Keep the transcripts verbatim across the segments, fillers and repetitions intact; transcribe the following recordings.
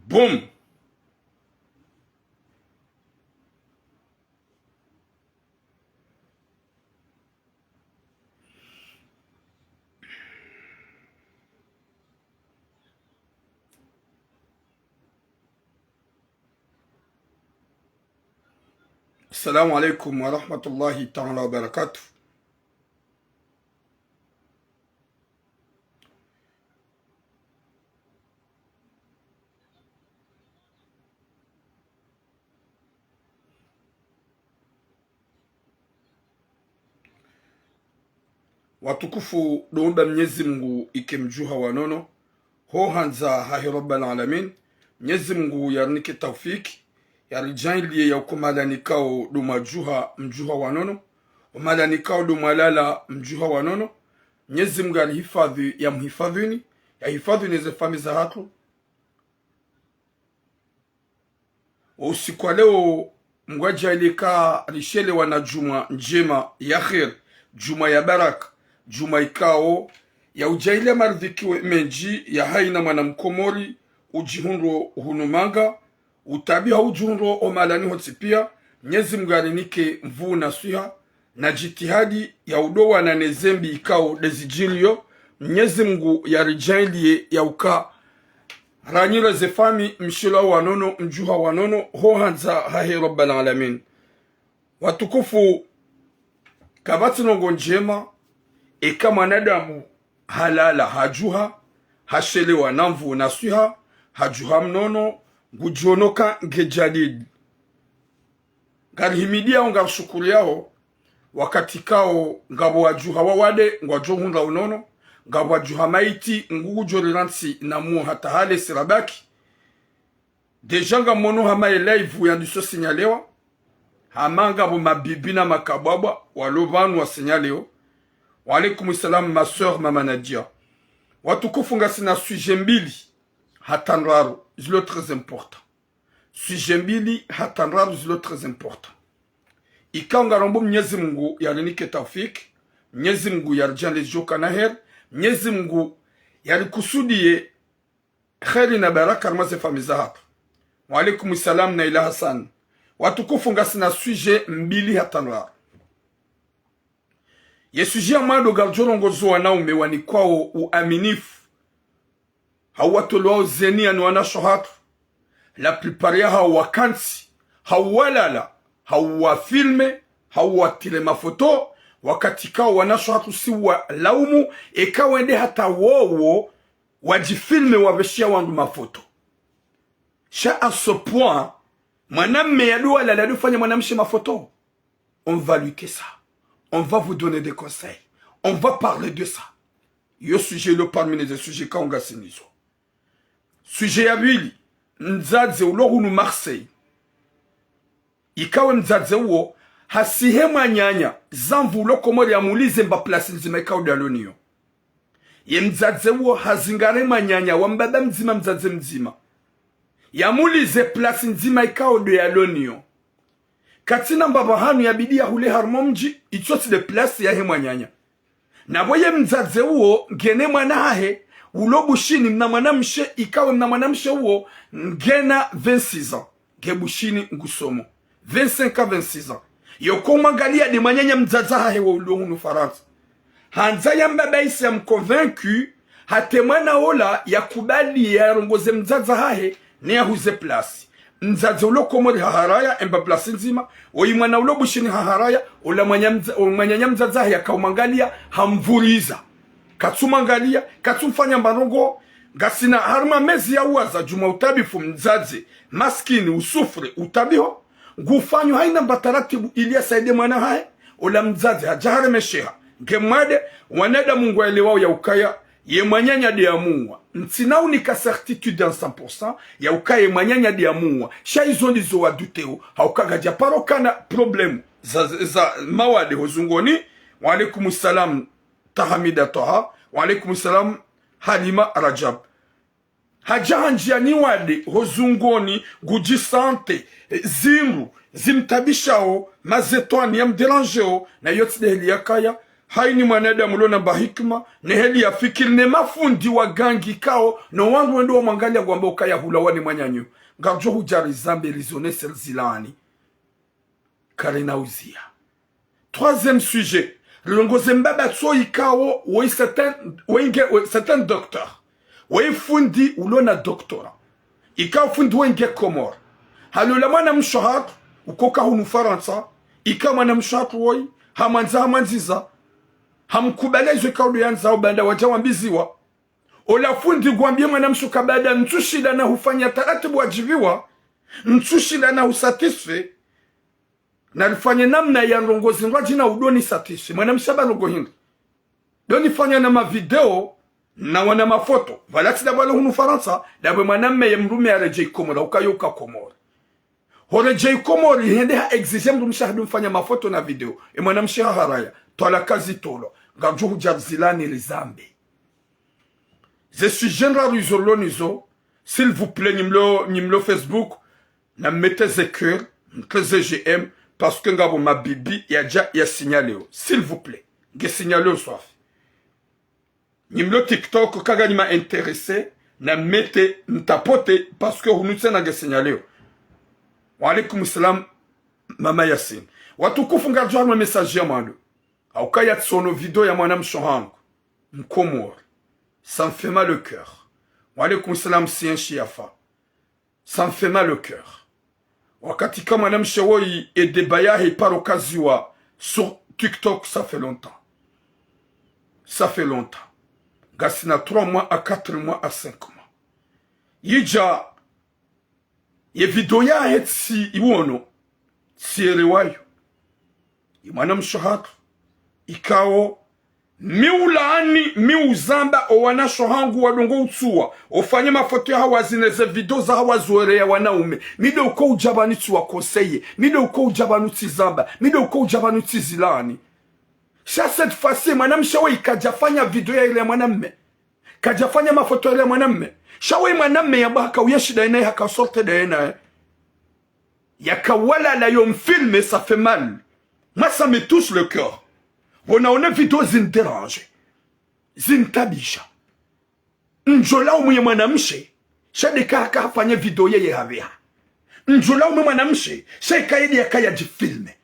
Boum. Assalamu alaikum wa rahmatullahi ta'ala wa barakatuh. Watukufu, ndo umba Mnyezi Mungu ike mdjuha wa nono, ho handza hahe Rabbal Alamin. Mnyezi Mungu yarinike taufiki, yaridjaanliye ya uka omahala nikao ndo mwadjuha, mdjuha wa nono, omahala nikao ndo mwalala, mdjuha wa nono. Mnyezi Mungu yarihifadhwi, yamhifadhwini, yahifadhwi ne ze famiyi zahatru. Wo usiku wa leo, Mungu yadjaanliye ka rishelewa na djumwa ndjema ya kheri, djumwa ya baraka, djumwa ikao ya udjaanliya maridhiki mendji ya haina mwana mkomori udjihundro hunu manga, utabiha udjihundro omahalani hontsi pia. Mnyezi Mungu yarinike nvuu na swiha na djitihadi ya udowana ne zembi ikao ndezidjiriyo. Mnyezi Mungu yaridjaanliye ya uka ranyire ze famiyi, mshelewa wa nono, mdjuha wa nono, ho handza hahe Rabbal Alamin. Watukufu, kapvatsi ndrongo ndjema eka mwanadamu halala hadjuha, hashelewa na nvuu na swiha, hadjuha mnono, ngudjiono ka nge djadidi. Ngarihimidiyao, ngarishukuriyao, wakati kao ngapvo wadjuha wawade ngwadjo hundra unono, ngapvo wadjuha maiti ngudjo rira ntsi na muo hata hale sirabaki. Déjà ngamono hama ye live yandiso signalewa, hama ngapvo mabibi na makabwabwa walo pvanu wa signaleo. Wa alaikum salam, ma sœur Mama Nadia. Watukufu, ngasina sujet mbili hata ndraru zilo très important. Sujet mbili hata ndraru zilo très important. Ikao ngarombo Mnyezi Mungu yarinike taufiki, Mnyezi Mungu yaridjaanliye zidjoka na heri, Mnyezi Mungu yarikusudiye kheri na baraka harumwa ze famiyi zahatru. Wa alaikum salam, Naila Hassan. Watukufu, ngasina sujet mbili hata ndraru. Ye sujet ya mwando ngaridjo rongoza wanaume wanikwao uaminifu, hau watolwao zeni yani wanasho hatru. La plupart yahao wakantsi, hau walala, hau wafilme, hau watire mafoto, wakati kao wanasho hatru si walaumu, eka wende hata wowo wadjifilme wapveshiya wandru mafoto. Sha à ce point, mwanamme yadowalala yadofanya mwanamshe mafoto. On va lutter ça. On va vous donner des conseils. On va parler de ça. Yo sujet lo parmi les sujets kao ngasinazo. Sujet ya pvili, mdzadze ulo hunu Marseille. Ikao ye mdzadze uwo hasihe mwananya, zamvu ulo Komori yamuulize mba place ndzima ikao ndo yaloniyo. Ye mdzadze uwo hazingare mwananya wa mbaba mdzima, mdzadze mdzima. Yamuulize place ndzima ikao ndo yaloniyo. Katsina mbapvi hanu yabidi yahule harumwa mdji, itso tsi nde place yahe mwananya. Na pvo ye mdzadze uwo ngena mwana hahe ulo Bushini, mna mwanamshe, ikao ye mna mwanamshe uwo ngena vingt-six ans. Nge Bushini ngusomo. Vingt-cinq à vingt-six ans. Yoko mwangaliya nde mwananya mdzadze hahe wo ulo hunu Farantsa. Handza yambabaise, yamconvaincu, hata ye mwana ola yakubali yarongoze mdzadze hahe, ne yahuze place. Mdzadze ulo Komori haharaya, emba place ndzima, oyi mwana ulo Bushini haharaya, ola mwanya mdza-, o mwananya mdzadze hahe yakaumwangaliya, hamvuriza. Katsumwangaliya, katsumfanya mba ndrongo, ngasina harumwa mezi ya uwaza djumwa utabifu mdzadze, maskini, usufre, utabiho, ngufanyo haina mba taratibu ili yasaidie mwana hahe, ola mdzadze hadja haremesheha, nge mwade, wanadamu ngwaelewao ya ukaya, ye mwananya nde yamuwa. Ntsina unika certitude à cent pour cent ya ukaya ye mwananya nde yamuwa. Sha izo ndizo waduteo, ha uka ngadja paro kana problème za, za, za mawade ho zungoni. Wa alaikum salam, Tahamida Taha. Wa alaikum salam, Halima Rajab. Hadja hanjiani wade ho zungoni, ngudjisante, eh, zindru zimtabishao, mazetwani yamdérangeo, na yo tsi nde heli yakaya, Hayini mwanadamu ulo na mba hikima, ne heli ya fikiri, ne mafundi wa gangi kao, no wandru wendo wa mwangalia ngwamba ukaya hula wane mwananyaho. Ngaridjo hudja rizambe, rizonese, rizilaani. Karina uzia. Troisième sujet. Rilongoze mbaba tso ikao, woyi c'est un, woyi nge, woyi c'est un docteur. Woyi fundi ulo na doctorat. Ikao fundi woyi nge Komori. Halola mwanamshe hatru, ukoka hunu Farantsa. Ika mwanamshe hatru woyi, hamwandza, hamwandziza. Hamkubali izo ikao ndo yandzao, baanda wadja wambiziwa. Ola fundi ngwambie mwanamshe uka baanda ntsu shinda na hufanya taratibu wadjiviwa, ntsu shinda na husatisfait, na rifanye namna ya ndrongo zindrwadji na udo nisatisfait. Mwanamshe amba ndrongo hindri? Ndo nifanya na mavideo, na wana mafoto. Pvala tsi ndapvo halo hunu Farantsa, ndapvo mwanamme ye mdrume yaredjei Komori, ukayo uka Komori. Horedjei Komori, hende ha exige mdrumshe hadu mfanya mafoto na video. E mwanamshe haharaya, twalaka zitolwa. Ngaridjo hudja rizilaani rizambe. Ze sujet ndraru izo rilo nizo, s'il vous plaît, nyi mlo, nyi mlo Facebook, na mete ze cœur, mte ze j'aime, parce que ngapvo mabibi yadja ya signaleo. S'il vous plaît, nge signaleo swafi. Nyi mlo TikTok, ka nganyi ma intéressé, na mete mtapote, parce que hunu tsena nge signaleo. Wa alaikum salam, Mama Yasin. Watukufu, ngaridjo harumwa message ya mwando. Haukaya tsono video ya mwanamshe hangu Mkomori. Ça me fait mal au cœur. Wa alaikum salam, Sien Shiafa. Ça me fait mal au cœur. Wakati ka mwanamshe woyi e débat yahe paro kaziwa sur TikTok, ça fait longtemps. Ça fait longtemps. Ngasina trois mois à quatre mois à cinq mois. Yidja ye video yahe tsi iwono, tsi erewayo. Ye mwanamshe hatru, ikao, mi ulaani, mi uzamba, o wanashe hangu wadungo utsuwa, ofanye mafoto ya hawazi ne ze video za hawazi wereya wanaume. Mi ndo uko udja pvanu tsi wa conseiller. Mi ndo uko udja pvanu tsi zamba. Mi ndo uko udja pvanu tsi zilaani. Sha cette fois-ci, mwanamshe woyi kadja fanya video ya ile ya mwanamme. Kadja fanya mafoto ya ile ya mwanamme. Sha woyi mwanamme yamba haka uyeshi daye naye, haka sorte daye naye. Yaka walala yo mfilme, ça fait mal. Moi, ça me touche le cœur. Pvona one video zini dérange. Zini tabisha. Ndjo laumu ye mwanamshe, sha ndeka haka hafanye video yeye hapveha. Ndjo laumu ye mwanamshe, sha ika yedi yakaya djifilme.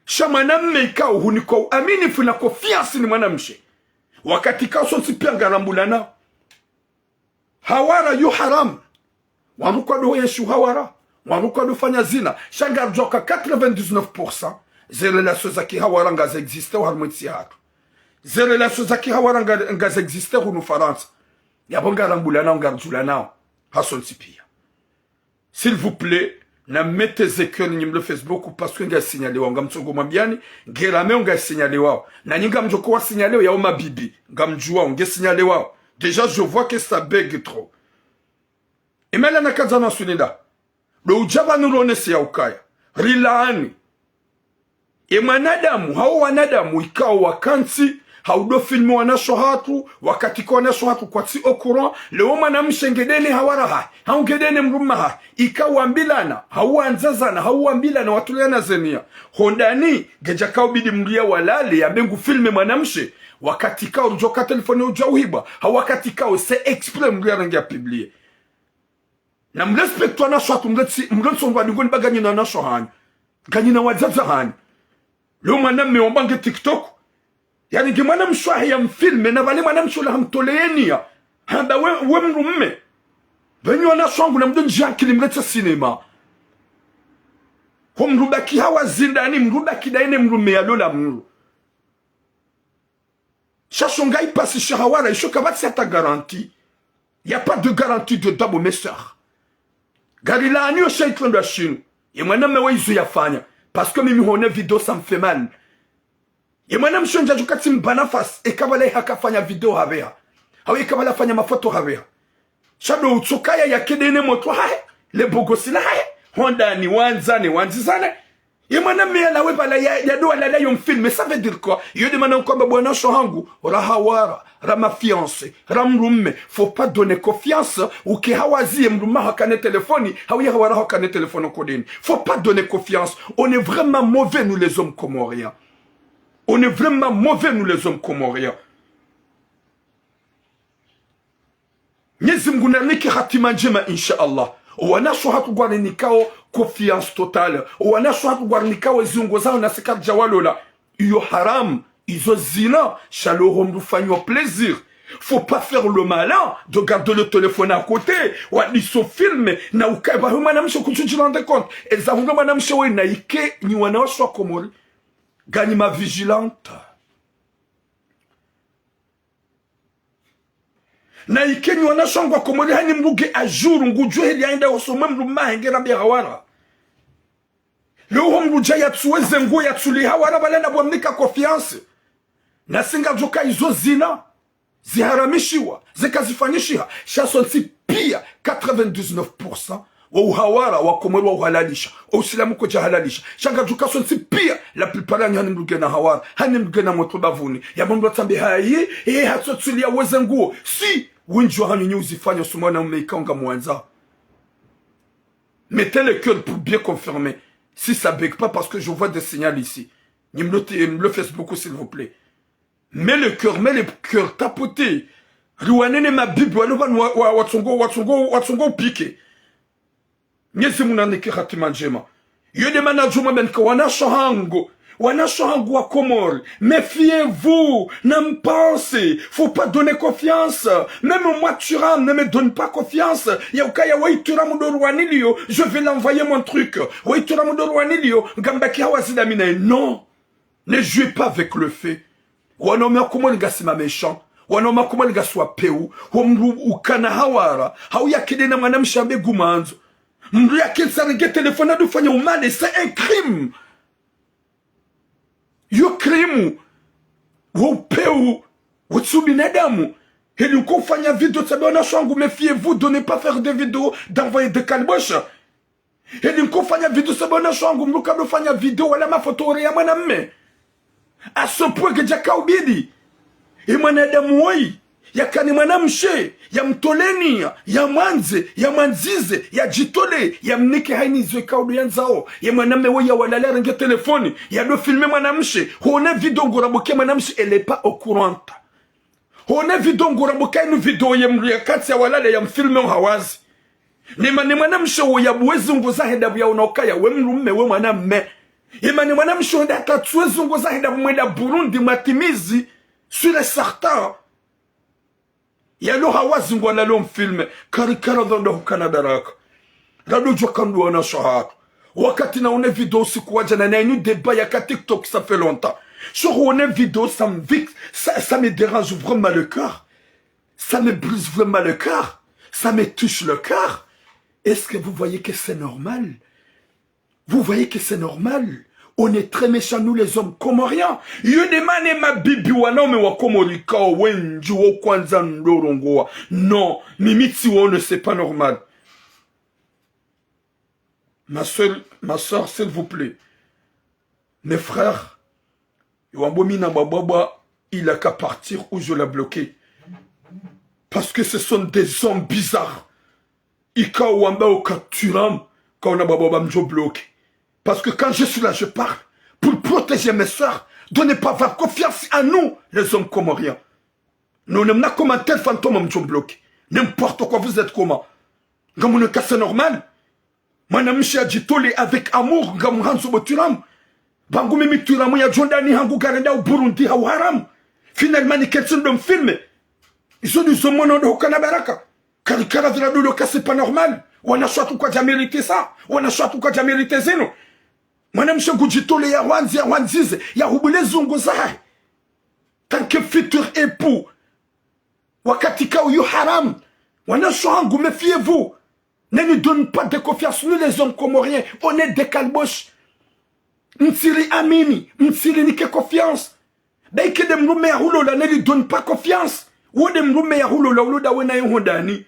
Sha mwanamme ikao hunikwa uaminifu na confiance ni mwanamshe. Wakati ikao sontsi pia ngarambulanao. Hawara yo haramu. Wandru kwado yeshi hawara. Wandru kwado fanya zina. Sha ngaridjuwa ka quatre-vingt-dix-neuf pour cent ze relation za kihawara ngazi existe harumwa entsi yahatru. Ze relation za kihawara nga, ngazi existe hunu Farantsa. Yapvo ngarambulanao, ngaridjulanao. Hasontsi pia. S'il vous plaît, na mete ze cœur nyi mlo Facebook, parce que nge signalewao, ngamtsongo mwambiani, nge rameo nge signalewao. Na nyi ngamdjo ko wa signaleo yao mabibi, ngamdjuwao, nge signalewao. Déjà, je vois que ça bug trop. Emela na kadza na sunida. Ndo udja pvanu ronese ya ukaya. Rilaani. E mwanadamu, hau wanadamu, ikao wakantsi, hau ndo filme wanashe hatru, wakati ka wanashe hatru kwatsi au courant, leo mwanamshe nge dene hawara hahe, hau nge dene mdrume hahe, ikao wambilana, hau wandzazana, hau wambilana, watuliana ze nia. Hondani, ngedja kao bidi mdru ya walale, yambe ngu filme mwanamshe, wakati kao udjo ka telefoni udja uhibwa, hau wakati kao c'est exprès mdru ya rangi ya publier. Na mrespecte wanashe hatru, mretsi, mretsongwa dingoni ba nganyina wanashe hanyu. Nganyina wadzadze hanyu. Leo mwanamme wamba nge TikTok. Yaani nge mwanamshe wahe ya mfilme, na pvale mwanamshe ula hamtoleye nia. Hamba we, we mdrume. Pvenyu wanashe hangu na mdo ndji akili mretse cinéma. Ho mdru baki hawa zindani, mdru baki daye ne mdrume ya lola mdru. Sha sho ngayi pasi sha hawara, isho kapvatsi hata garantie. Y a pas de garantie dedans, bo mes sœurs. Ngarilaaniyo sha itrendwa shinu. Ye mwanamme we izo yafanya. Parce que mimi hone video ça me fait mal. Ye mwanamshe ndjadjo katsi mba nafasi. Eka pvala haka fanya video hapveha. Hau eka pvala fanya mafoto hapveha. Sha ndo utsokaya yake dene motro hahe. Le bogosi la hahe. Hondani wandzane, wandzizane. Ye mwanamme yalawe pvala ya, ya ndo walala yo mfilme, ça veut dire quoi? Yo nde mana nkwamba bo wanashe hangu, ra hawara, ra mafiancé, ra mdrume, faut pas donner confiance, uke hawazi ye mdrume hahe kana telefoni, hau ye hawara hahe kana telefoni nkodeni. Faut pas donner confiance. On est vraiment mauvais, nous les hommes comoriens. On est vraiment mauvais, nous les hommes comoriens. Mwenyezi Mungu narinike hatima ndjema, insha Allah. Owanashe hatru ngwarinikao confiance totale. Owanashe hatru ngwarinikao ziungo zao nasi karidja walola. Iyo haram, izo zina, sha leo ho mdru ufanywa plaisir. Faut pas faire le malin de garder le téléphone à côté, wadiso filme, na ukaya pvahe mwanamshe kutsudji rendre compte. Eza hundra mwanamshe we naike nyi wanawashe wa Komori. Nganyi ma vigilante. Naike nyi wanashe wangu wa Komori, hani mdru nge à jour, ngudjuwa heli yaenda hosoni mwa mdru mahenge rambiya hawara. Leo ho mdru dja yatsuwe ze nguo yatsuliye hawara pvala na pvwa mnika confiance. Nasi ngadjoka izo zina, ziharamishiwa, zeka zifanyishiha, sha sontsi piya quatre-vingt-dix-neuf pour cent wa uhawara wa Komori wa uhalalisha, o usilamu kwadja halalisha. Sha ngadjoka sontsi piya, la plupart yanyu hani mdru ngena hawara, hani mdru ngena motro bavuni. Ya mdru atsambe hayi, eh, hatsotsuliya weze nguo. Si, wendji wa hanyu nyi uzifanya hosoni mwa wanaume ikao ngamwandzao. Mettez le cœur pour bien confirmer. Si ça bug pas parce que je vois des signaux ici. Ni mlo te-, mlo Facebook, s'il vous plaît. Mets le cœur, mets le cœur, tapotez. Riwanene mabibi, walo pvanu wa, wa, watsongo, watsongo, watsongo upike. Mwenyezi Mungu narinike hatima ndjema. Iyo nde mana djuma benka wanashe hangu. Wanashe hangu wa Komori. Méfiez-vous, ne me pensez, faut pas donner confiance. Même moi, Thuram, ne me donne pas confiance. Ya ukaya we Thuram ndo ruwaniliyo, je vais l'envoyer mon truc. We Thuram ndo ruwaniliyo, ngambaki hawazi dami naye. Non. Ne jouez pas avec le feu. Wanaume wa Komori ngasi ma méchants. Wanaume wa Komori ngasi wa pewu. Ho mdru ukana hawara, hau yakide na mwanamshe ambe ngumandzo. Mdru yakentsi arenge téléphone ado fanya umale, c'est un crime. Yo crime. Wo upewu. Wo tsi ubinadamu. Heli nko ufanya vidéo tsambe wanashe wangu, méfiez-vous de ne pas faire des vidéos, d'envoyer des calboches. Heli nko ufanya vidéo tsambe wanashe wangu, mdru kado fanya vidéo wala mafoto ore ya mwanamme. À ce point que djaka ubidi. E mwanadamu woyi, yakane mwanamshe, yamtoleni, ya, yamwandze, yamwandzize, yadjitole, yamnike hayina izo ikao ndo yandzao. Ye mwanamme woyi yawalale yarenge téléphone, yado filme mwanamshe, hone vidéo ngurabo ke mwanamshe, elle est pas au courant. Hone vidéo ngurabo ke inu vidéo ye mdru yakantsi yawalale yamfilme o hawazi. Nema ne mwanamshe wo yabuwe ziungo zahe ndapvo yaona ukaya we mdrumme, we mwanamme. Ema ne mwanamshe wo nda katsuwe ziungo zahe ndapvo mwenda Burundi mwatimizi, sûr et certain. Yalo hawazi ngwalalo mfilme, karikara dhondo hukana daraka. Rado djuwa ka ndo wanashe hatru. Wakati naone vidéo usiku wa djana na inu débat yaka TikTok, ça fait longtemps. Sho hone vidéo, ça me vexe, ça, ça me dérange vraiment le cœur. Ça me brise vraiment le cœur. Ça me touche le cœur. Est-ce que vous voyez que c'est normal ? Vous voyez que c'est normal ? On est très méchants, nous les hommes comoriens. Iyo nde mana mabibi wanaume wa Komori kao wendji wo kwandza ndo rongowa. Non, mimi tsiwono, c'est pas normal. Ma sœur, ma sœur, s'il vous plaît. Mes frères, yo wambo mi na Bwabwabwa, il a qu'à partir ou je l'ai bloqué. Parce que ce sont des hommes bizarres. Ikao wamba uka Thuram, kao na Bwabwabwa mdjo bloqué. Parce que quand je suis là, je parle pour protéger mes sœurs, de ne pas avoir confiance en nous, les hommes comoriens. Non, ne mna commentaire fantôme mdjo bloqué. N'importe quoi, vous êtes comment ? Ngamwonao ka c'est normal ? Mwanamshe yadjitole avec amour, ngamwandzo bo Thuram. Ba ngu mimi Thuram yadjo ndani hangu ngarenda u Burundi ha uharamu. Finalement nikentsi ndo mfilme. Izo ndizo mwana ndo hukana baraka. Karikara vira dolo ka c'est pas normal. Wanashe hatru kwadja mérité ça. Wanashe hatru kwadja mérité zinu. Mwanamshe ngudjitole yahwandzi, yahwandzize, yahubuwe ziungo zahe. Tant que futur époux. Wakati kao yo haramu. Wanashe hangu, méfiez-vous. Ne nous donne pas de confiance. Nous, les hommes comoriens, on est des calboches. Mtsiri amini, mtsiri nike confiance. Ba ike nde mdrumme yahulola, ne lui donne pas confiance. Wo nde mdrumme yahulola, ulola we naye ho ndani.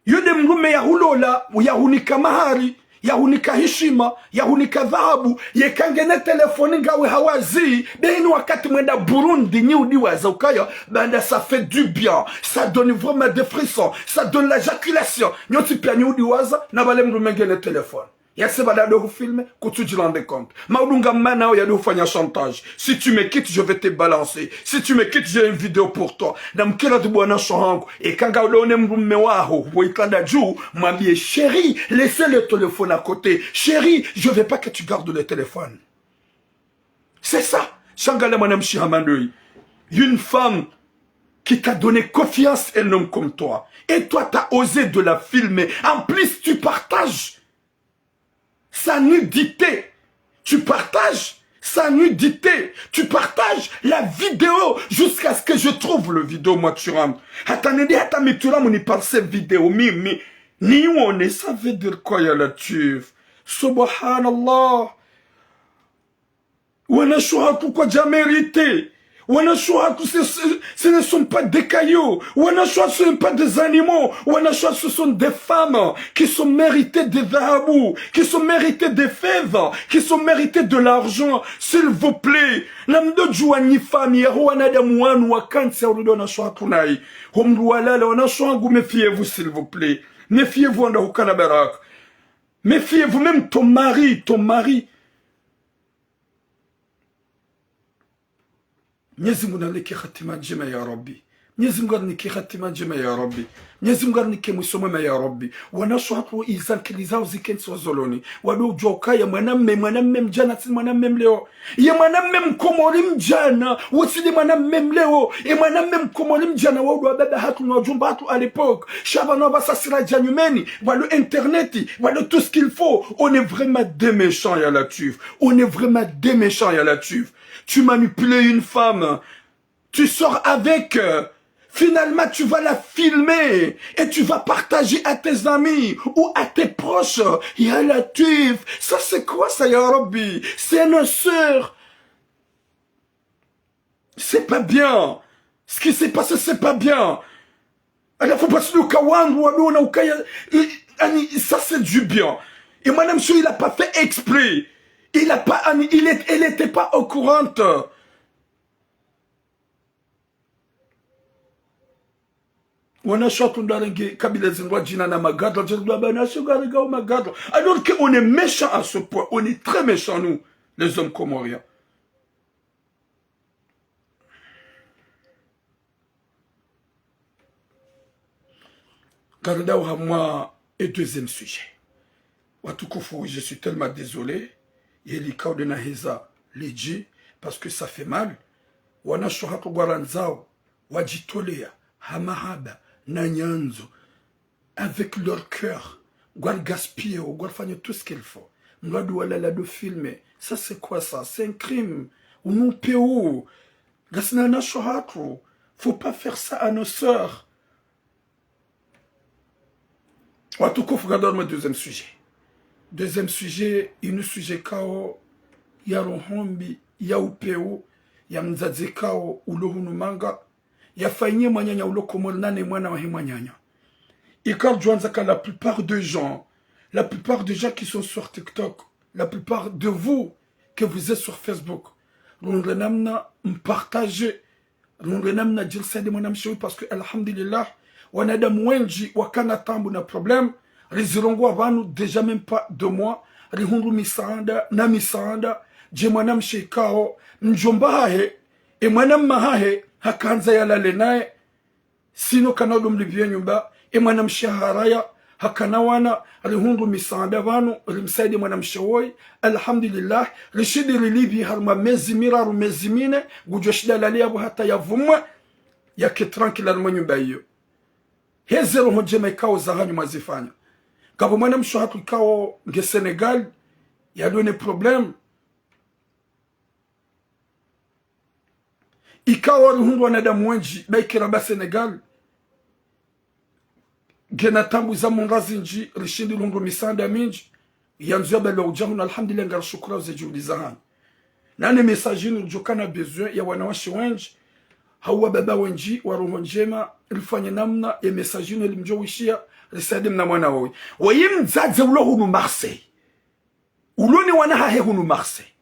Yo nde mdrumme yahulola, yahunika mahari, yahunika hishima, yahunika dhahabu, yeka ngena téléphone ngawe hawazi, be inu wakati mwenda Burundi nyi udiwaza ukaya, banda ça fait du bien, ça donne vraiment des frissons, ça donne l'éjaculation. Nyontsi pia nyi udiwaza, na bale mdrumme ngena téléphone. Ya se bala do hufilme, kutsudji rendre compte. Maudunga mana ya do hufanya chantage. Si tu me quittes, je vais te balancer. Si tu me quittes, j'ai une vidéo pour toi. Na mkira tu bwana shohangu. Eka nga udo one mdrume waho, wo itranda dju, mwambie, chérie, laissez le téléphone à côté. Chérie, je veux pas que tu gardes le téléphone. C'est ça. Shangalia mwanamshe hama ndoyi. Une femme qui t'a donné confiance, un homme comme toi. Et toi, t'as osé de la filmer. En plus, tu partages. Sa nudité. Tu partages sa nudité. Tu partages la vidéo jusqu'à ce que je trouve le vidéo, moi, tu rentres. Hata nende, hata mi tu rentres, ni par cette vidéo, mi, mi, ni one, ça veut dire quoi, ya Latwif? Subhanallah. Wanashe hatru kwadja mérité. Wanashe hatru, ce, ce, ce ne sont pas des cailloux. Wanashe hatru, ce ne sont pas des animaux. Wanashe hatru, ce sont des femmes qui sont méritées de dhahabu, qui sont méritées de fedha, qui sont méritées de l'argent. S'il vous plaît. Namdo djuwa nyi fami, yaho wanadamu wanu wakantsi ya urudi wanashe hatru nayi. Ho mdru walala, wanashe hangu, méfiez-vous, s'il vous plaît. Méfiez-vous, anda hukana baraka. Méfiez-vous, même ton mari, ton mari. Mnyezi Mungu narinike hatima ndjema ya Rabbi. Mnyezi Mungu arinike hatima ndjema ya Rabbi. Mnyezi Mungu arinike mwiso mwema ya Rabbi. Wanashe hatru izankili zawo zikentsi wazoloni. Wado udjuwa ukaya mwanamme, mwanamme mdjana, tsi mwanamme mleo. Ye mwanamme mkomori mdjana, wo tsi nde mwanamme mleo. Ye mwanamme mkomori mdjana, wa udo wa baba hatru na wadjomba hatru à l'époque. Sha pvanu apvasa si radja nyumeni, pvalo internet, pvalo tout ce qu'il faut. On est vraiment des méchants, ya Latwif. On est vraiment des méchants, ya Latwif. Tu manipules une femme, tu sors avec, euh, finalement tu vas la filmer et tu vas partager à tes amis ou à tes proches. Ya Latwif, ça c'est quoi ça, ya Rabbi? C'est nos sœurs. C'est pas bien. Ce qui s'est passé, c'est pas bien. Alors, faut pas se le kawandu, wadona, ukaya, euh, ani, ça c'est du bien. Et madame Chou, il a pas fait exprès. Il a pas, ani, il est, elle était pas au courant. Wanashe hatru ndarenge kabila zindru djina na magadra, djina na banashe ngarengao magadra. Alors que on est méchant à ce point, on est très méchant, nous, les hommes comoriens. Ngarendao hamwa e deuxième sujet. Watukufu, je suis tellement désolé. Ye likao de naheza lidji, parce que ça fait mal. Wanashe hatru ngwarandzao, wadjitolea, ha mahaba, na nyandzo, avec leur cœur, ngwari gaspiller, ngwari fanya tout ce qu'il faut. Mdru ado walala ado filmer. Ça, c'est quoi ça? C'est un crime. Unu upeu. Ngasina wanashe hatru. Faut pas faire ça à nos sœurs. Watukufu, ngarendao harumwa deuxième sujet. Deuxième sujet, inu sujet ikao ya roho mbi, ya upeu, ya mdzadze ikao ulo hunu Manga, yafanyie mwananya ulo Komori nane mwana wahe mwananya. Ikao ngudjuwandza ka la plupart des gens, la plupart des gens qui sont sur TikTok, la plupart de vous que vous êtes sur Facebook, rihundre namna mpartager, rihundre namna mdjirisaidie mwanamshe uyu, parce que, alhamdulillah, wanadamu wendji wakana taabu na problème, rizirongoa pvanu déjà même pas deux mois, rihundru misaada na misaada, dje mwanamshe ikao mdjomba hahe, e mwananya hahe, hakandza yalale naye, sinon kana udo mlipvia nyumba, e mwanamshe haraya, hakana wana, rihundru misaada pvanu, rimsaidie mwanamshe woyi, alhamdulillah, rishindi rilipvi harumwa mezi miraru, mezi mine, ngudjo shinda yalale yapvo hata yavumwe, yake tranquille harumwa nyumba iyo. Heze roho ndjema ikao zahanyu mwazifanya. Ngapvo mwanamshe hatru ikao nge Sénégal, yado ne problème. Ikao rihundru wanadamu wendji, ba ikira ba Sénégal, ngena taabu za mundra zindji, rishindi rihundru misaada mindji, yandzo yabaliwa udja hunu, alhamdulillah, ngarishukurao ze juhudi zahanyu. Nane message inu ngudjokana besoin ya wanawashe wendji, hau wababa wendji, wa roho ndjema, rifanye namna, ye message inu rimdjo wishiya, risaidie mna mwana woyi. Woyi mdzadze ulo hunu Marseille. Ulo ni wana hahe hunu Marseille.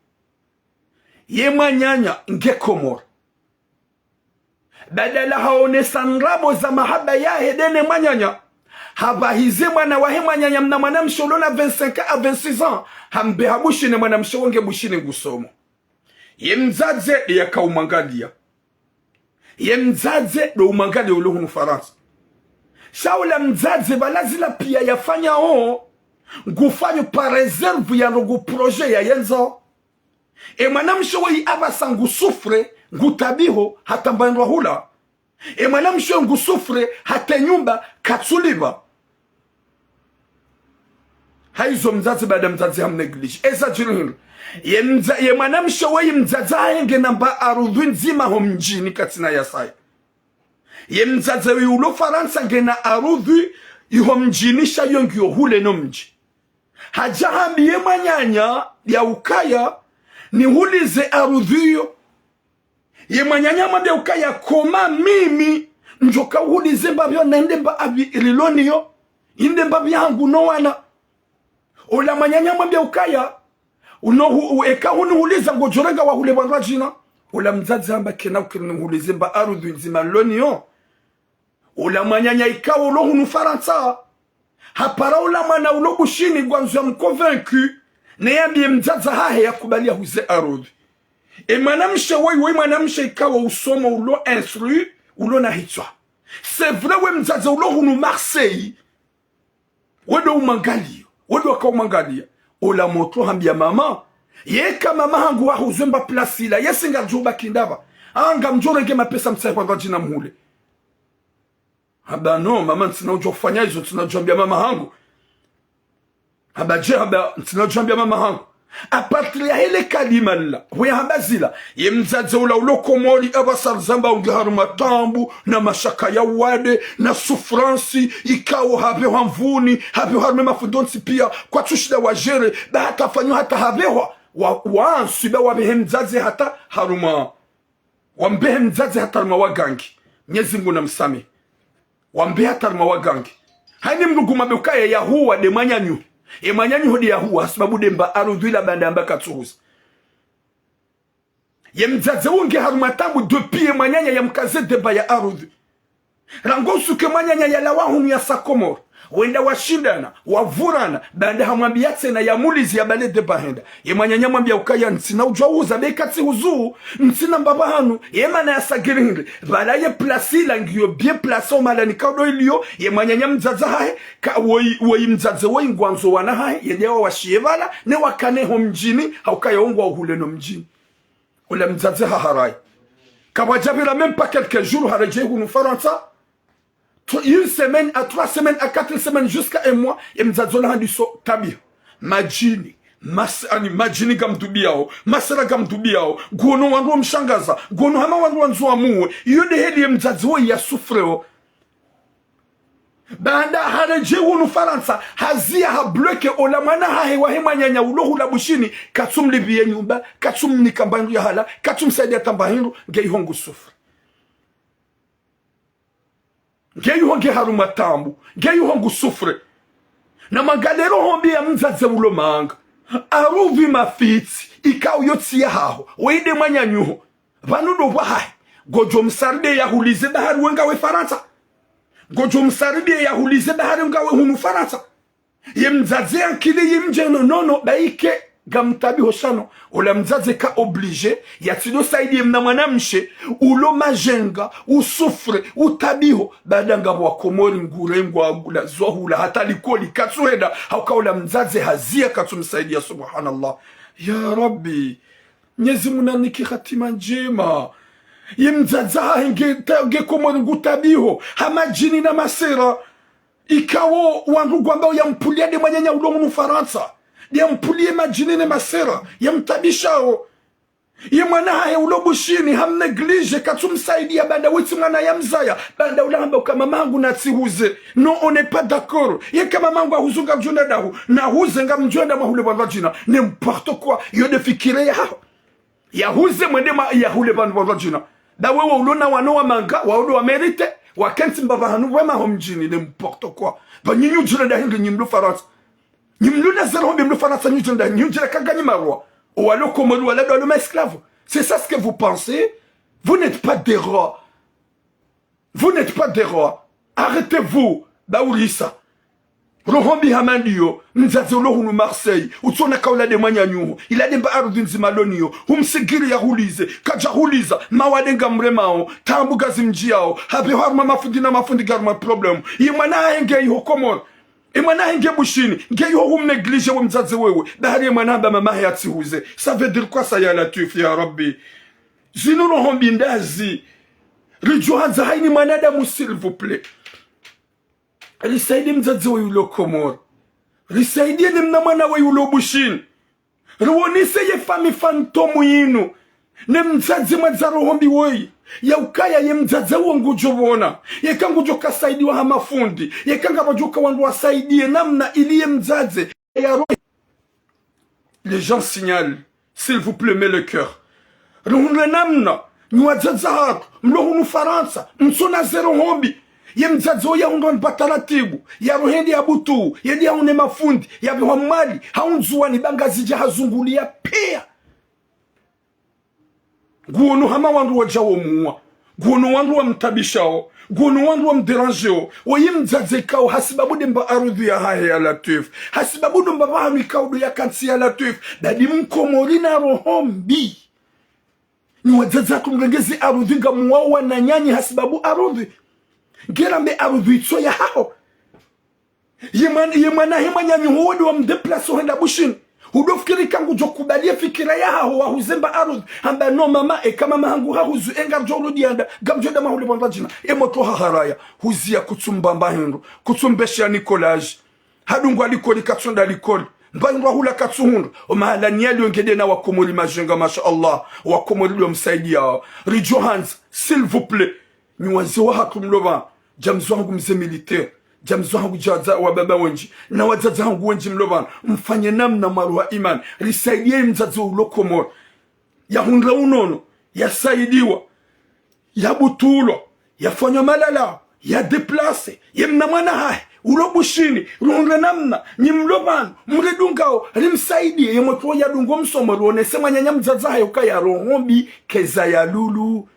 Ye mwananya nge Komori. Badala haonesa ndrabo za mahaba yahe de ne mwananya, Hapvahize mwana wahe mwananya mna mwanamshe ulo na vingt-cinq ans à vingt-six ans. Hambe ha Bushini, mwanamshe wo nge Bushini ngusomo. Ye mdzadze nde yaka umwangalia. Ye mdzadze ndo umwangalia ulo hunu Farantsa. Sha ula mdzadze pvala zila pia yafanyao, ngufanyo par réserve ya ndrongo projet ya yendzao. E mwanamshe woyi apvasa ngu souffre, ngu tabiho, hata mba ndrwa hula. E mwanamshe ngu souffre, hata nyumba katsulipva. Haizo mdzadze baada mdzadze ham néglige. Eza djiri hindri. Ye mdza-, ye mwanamshe woyi mdzadze hahe ngena mba arudhwi ndzima ho mdjini katsina yasaya. Ye mdzadze woyi ulo Farantsa ngena arudhwi iho mdjini sha yo ngiyo hule no mdji. Hadja hambi ye mwananya ya ukaya nihulize arudhwi yo. Ye mwananya hamwambia ukaya koma mimi ndjoka uhulize mbapvi yo nende mba apvi riloni yo. Inde mbapvi hangu no wana. Ola mwananya hamwambia ukaya uno hu-, u-, eka hunihuliza ngodjorenga wahule pvandru wadjina. Ola mdzadze hamba kena ukiri nihulize mba arudhwi ndzima niloni yo. Ola mwananya ikao ulo hunu Farantsa. Hapara ola mwana ulo Bushini ngwandzo ya mconvaincu, ne yambiye mdzadze hahe yakubali yahuze arudhwi. E mwanamshe woyi, woyi mwanamshe ikao usomo ulo instruit, ulo na hitswa. C'est vrai we mdzadze ulo hunu Marseille. We ndo umwangalia, we ndo waka umwangalia. Ola motro hambia mama, yeka mama hangu wahuzwe mba place ila, yesi ngadjo baki ndapva. Anga mdjorenge mapesa mtsahe pvandru wadjina mhule. Hamba no, mama, ntsina udjo ufanya izo, ntsina udjo ambia mama hangu. Hamba dje, hamba ntsina udjo ambia mama hangu. À partir ya hele kalima lila, hwe hamba zila, ye mdzadze ula ulo Komori, apvasa rizamba unge harumwa taabu, na mashaka ya wade, na souffrance, ikao hapvehwa mvuni, hapvehwa harumwa mafundo ntsi pia, kwatsushinda wa gérer, ba hata fanyo hata hapvehwa, wa, wa nswiba wapvehe mdzadze hata harumwa. Wambehe mdzadze hata harumwa wagangi. Mnyezi Mngu na msamehe. Wambehe hata harumwa wagangi. Haini mndru ngumwambe ukaya yahuwa nde mwananyaho. Ye mwananyaho nde yahuwa, hasibabu nde mba arudhwi ila baanda yamba katsuhuza. Ye mdzadze unge harumwa taabu depuis ye mwananya yamkaze nde mba ya arudhwi. Rangu usuku ye mwananya yalawa hunu yasa Komori. Wenda washindana, wavurana, baanda hamwambiya tsena yamulizi yabale nde mba henda. Ye mwananya hamwambiya ukaya ntsina udjuwa uza be katsihuzu, ntsina mbaba hanu, ye mana yasa giri hindri. Pvala ye place ila ngiyo bien place o mahala nikao ndo iliyo, ye mwananya mdzadze hahe, ka woyi, woyi mdzadze woyi ngwandzo wana hahe, yende yawashiye pvala, ne wakane ho mdjini, ha ukaya wo ngwao hule no mdjini. Ola mdzadze haharayi. Kapvadjapvira même pas quelques jours haredjeyi hunu Farantsa. Tr-, une semaine à trois semaines à quatre semaines jusqu'à un mois, ye mdzadze ola handiso tabiha. Madjini, mas-, ani madjini ngamdhubiyao, masera ngamdhubiyao, ngono wandru wamshangaza, ngono hama wandru wandzo wamuwe. Iyo nde heli ye mdzadze woyi ya souffre o. Baanda haredjeyi hunu Farantsa, haziya habloqué ola mwana hahe wahe mwananya ulo hula Bushini, katsumlipviye nyumba, katsumnika mba hindru yahala, katsumsaidiya hata mba hindru, nge iho ngu souffre. Nge iho nge harumwa taabu, nge iho ngu souffre. Na mwangalie roho mbi ya mdzadze ulo manga. Arudhwi mafitsi, ikao yo tsi yahaho, woyi nde mwananyaho. Pvanu ndo pvwahahe. Ngodjo msaridiye yahulize bahari we ngawe Farantsa. Ngodjo msaridiye yahulize bahari ngawe hunu Farantsa. Ye mdzadze ankili yimdjeno nono, bayike ngamtabiho shano. Ola mdzadze ka obligé, yatsido saidiye mna mwanamshe, ulo majenga, u souffre, utabiho, baanda ngapvo wa Komori ngurengwa, ulazwa hula, hata likoli, katsuhenda, ha uka ola mdzadze haziya katsumsaidiya, subhanallah. Ya Rabbi, Mnyezi Mngu nanike hatima ndjema. Ye mdzadze hahe nge ta-, nge Komori ngutabiho, ha madjini na masera. Ikao wandru ngwambao yampuliya nde mwananya ulo hunu Farantsa. Yampuliye madjini ne masera, yamtabishao. Ye mwana hahe ulo Bushini, hamnégligé, katsumsaidiya baanda wetsi mwana yamzaya, baanda ula hamba uka mama hangu natsihuze. Non, on n'est pas d'accord. Yeka mama hangu ahuzu ngamdjo enda dahu, nahuze ngamdjo enda mwahule pvandru wadjina. N'importe quoi. Yo nde fikira yahaho. Yahuze mwende ma-, yahule pvandru pvandru wadjina. Ba wewe ulo na wana wa manga, wa ulo wa mérité, wakentsi mbapvi hanu wema ho mdjini, n'importe quoi. Ba nyinyi udjira nda hindri nyi mlo Farantsa. Nyi mlo na zéro mbi mlo Farantsa, nyi udjira nda, nyi udjira kanga nyi marwa. O walo Komori wala ndo walo ma esclaves. C'est ça ce que vous pensez ? Vous n'êtes pas des rois. Vous n'êtes pas des rois. Arrêtez-vous. Ba urisa. Roho mbi hama ndiyo, mdzadze ulo hunu Marseille, utsona kaula nde mwananyaho, ila nde mba arudhi ndzima lo nayo, humsigiri yahulize, kadjahuliza, mawade ngamremao, taabu ngazimdjiyao, hapvo haruma mafundi na mafundi ngaruma problème. Ye mwana hahe nge iho Komori, ye mwana hahe nge Bushini, nge iho humnégligé we mdzadze wewe, bahari ye mwana hamba mama hahe yatsihuze. Ça veut dire quoi ça, ya Latwif, ya Rabbi? Zinu roho mbi ndazi. Ridjo handza hayina mwanadamu, s'il vous plaît. Risaidie mdzadze weyi ulo Komori. Risaidie ne mna mwana weyi ulo Bushini. Riwonese ye famille fantôme yinu. Ne mdzadze mwadza roho mbi woyi. Ya ukaya ye mdzadze wo ngudjo pvona. Yeka ngudjo kasaidiwa ha mafundi. Yeka ngapvadjo ka wandru wasaidie namna ili ye mdzadze ya roho. Les gens signalent, s'il vous plaît, mets le cœur. Rihundre namna, nyi wadzadze hatru, mlo hunu Farantsa, mtsona ze roho mbi. Ye mdzadze wo yahundrwa ni ba taratibu, ya roho yende ya butu, yende ya hune mafundi, ya pvehwa mali, ha undzuwani ba Ngazidja hazunguliya piya. Nguono hama wandru wadja wo muwa. Nguono wandru wamtabishao. Nguono wandru wamdérangéo. Woyi mdzadze ikao hasibabu nde mba arudhi yahahe, ya Latwif. Hasibabu ndo mba pvahanu ikao ndo yakantsi, ya Latwif. Badi mkomori na roho mbi. Nyi wadzadze hatru mrenge ze arudhi ngamuwao wananyanyu hasibabu arudhi. Ngera mbe arudhi itso yahaho. Ye mwan-, ye mwana he mwananyaho wo ndo wamdéplacé hwenda Bushini. Hudo fikiri ka ngudjo kubali ye fikira yahaho wahuze mba arudhi. Hamba no mama, eka mama hangu hahuzu, e ngaridjo rudi handa, ngamdjo nda mahule pvandza djina. E motro haharaya, huziya kutsumbamba hindru, kutsumbesha Nicolas. Hadungwa likoli, katsunda likoli. Mba hindru hula katsuhundra. O mahala nyi yaliyo ngende na wakomori majenga, masha Allah. Wakomori ndo msaidiya. Ridjo handza, s'il vous plaît. Nyi wazee wahatru mlo pvanu, dja mzo hangu mze militaire, dja mzo hangu dja wadzadze wa baba wendji, na wadzadze hangu wendji mlo pvanu, mfanye namna mwaruha imani, risaidie ye mdzadze ulo Komori. Yahundra unono, yasaidiwa, yabutulwa, yafanywa malala, yadéplacé, ye mna mwana hahe, ulo Bushini, rihundre namna, nyi mlo pvanu, mridungao, rimsaidie, ye motro yadungo msomo, rionese mwananya mdzadze hahe ukaya roho mbi, keza ya lulu.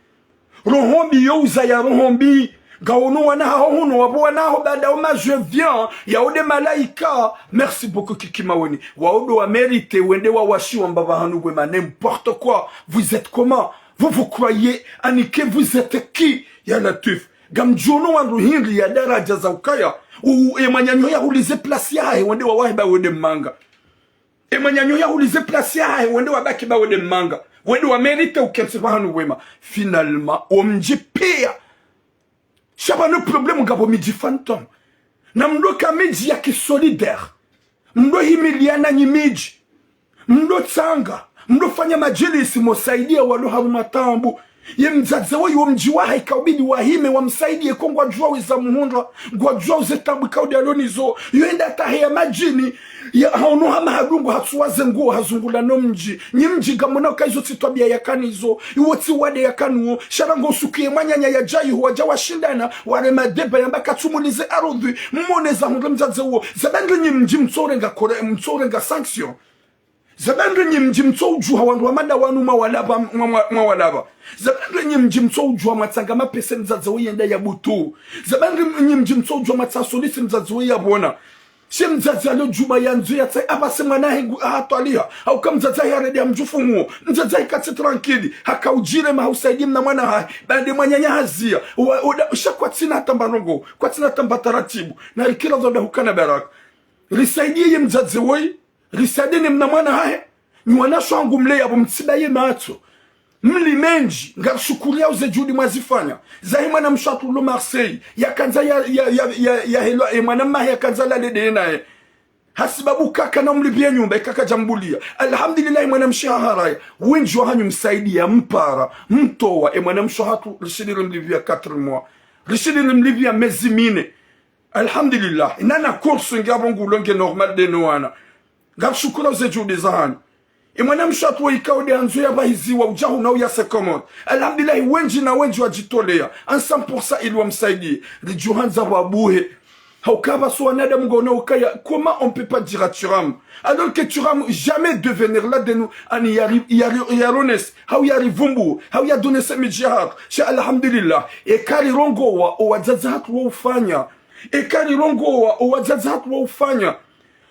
Roho mbi yo uzaya roho mbi. Ngawono wana haho hunu, wapvo wana haho baada o majevian, yao nde malaika. Merci beaucoup, Kiki Maweni. Wao ndo wa mérité, wende wawashiwa mba pvahanu pvwema, n'importe quoi. Vous êtes comment? Vous vous croyez, ani que vous êtes qui? Ya Latwif. Ngamdjono wandru hindri ya daraja za ukaya. U, e mwananyaho yahulize place yahahe, wende wawahe ba wende manga. E mwananyaho yahulize place yahahe, wende wabaki ba wende manga. Wende wa mérité ukentsi pvahanu pvwema. Finalement, wo mdji piya. Sha pvanu problème ngapvo midji fantôme. Na mlo ka midji ya ki solidaire. Mlo himiliana nyi midji. Mlo tsanga. Mlo fanya madjilisi mosaidia walo harumwa taabu. Ye mdzadze woyi wo mdji wahahe ikaubidi wahime wamsaidie ko ngwadjuwao weza muhundra, ngwadjuwao ze taabu ikao nde yalo nazo. Yo enda tahe ya madjini, ya haono hama hadungo hatsuwa ze nguo hazungula no mdji. Nyi mdji ngamwona uka izo tsi twabiya yaka nazo, iwo tsi wade yaka nuwo. Sha rangu usuku ye mwananya yadja iho wadja washindana, warema débat yamba katsumulize arudhi, mwone zahundre mdzadze wo. Zabandri nyi mdji mtsorenga kore-, mtsorenga sanction. Zabandri nyi mdji mtsoudjuha wandru wa mada wanu mwawalapva, mwa, mwa, mwawalapva. Zabandri nyi mdji mtsoudjuha mwatsanga mapesa mdzadze wo yenda ya butu. Zabandri nyi mdji mtsoudjuha mwatsaha solution mdzadze wo yapvona. She mdzadze alo djumwa yandzo yatsahe apvase mwana hahe ngu ahatwaliha. Hauka mdzadze hahe haredi hamdjufu nguo. Mdzadze hahe katsi tranquille. Haka udjirema hausaidi mna mwana hahe. Baanda mwananya haziya. Wa, uda, sha kwatsina tamba ndrongo. Kwatsina tamba taratibu. Na rikira dhoda hukana baraka. Risaidie ye mdzadze woyi. Risaidie ne mna mwana hahe. Nyi wanashe wangu mle yapvo mtsiba ye matso. Mli mendji, ngarishukuriyao ze juhudi mwazifanya. Zahe mwana mshe hatru ulo Marseille, yakandza ya, ya, ya, ya, ya helwa, e mwana mmahe yakandza lale nde naye. Hasibabu kaka na mlipviya nyumba, ikaka djambuliya. Alhamdulillah, mwana mshe haharaya. Wendji wahanyu msaidiya, mpara, mtowa, e mwana mshe hatru, rishindi rimlipviya quatre mois. Rishindi rimlipviya mezi mine. Alhamdulillah, inana course nge apvo ngulo nge normal nde no wana. Ngamshukuriyao ze juhudi zahanyu. E mwana mshe hatru wo ikao nde yandzo yapvahiziwa udja hunu uyase Komori. Alhamdulillah, wendji na wendji wadjitoleya. En cent pour cent ili wamsaidie. Ridjuhandza pvwabuhe. Hauka pvasi wanadamu ngwaona ukaya, comment on peut pas dire à Thuram? Alors que Thuram jamais devenir là de nous, ani yari, yari, yaronese, hau yarivumbu, hau yadonese midji yahatru. Sha alhamdulillah, eka rirongowa, o wadzadze hatru wo ufanya. Eka rirongowa, owadzadze hatru waufanya.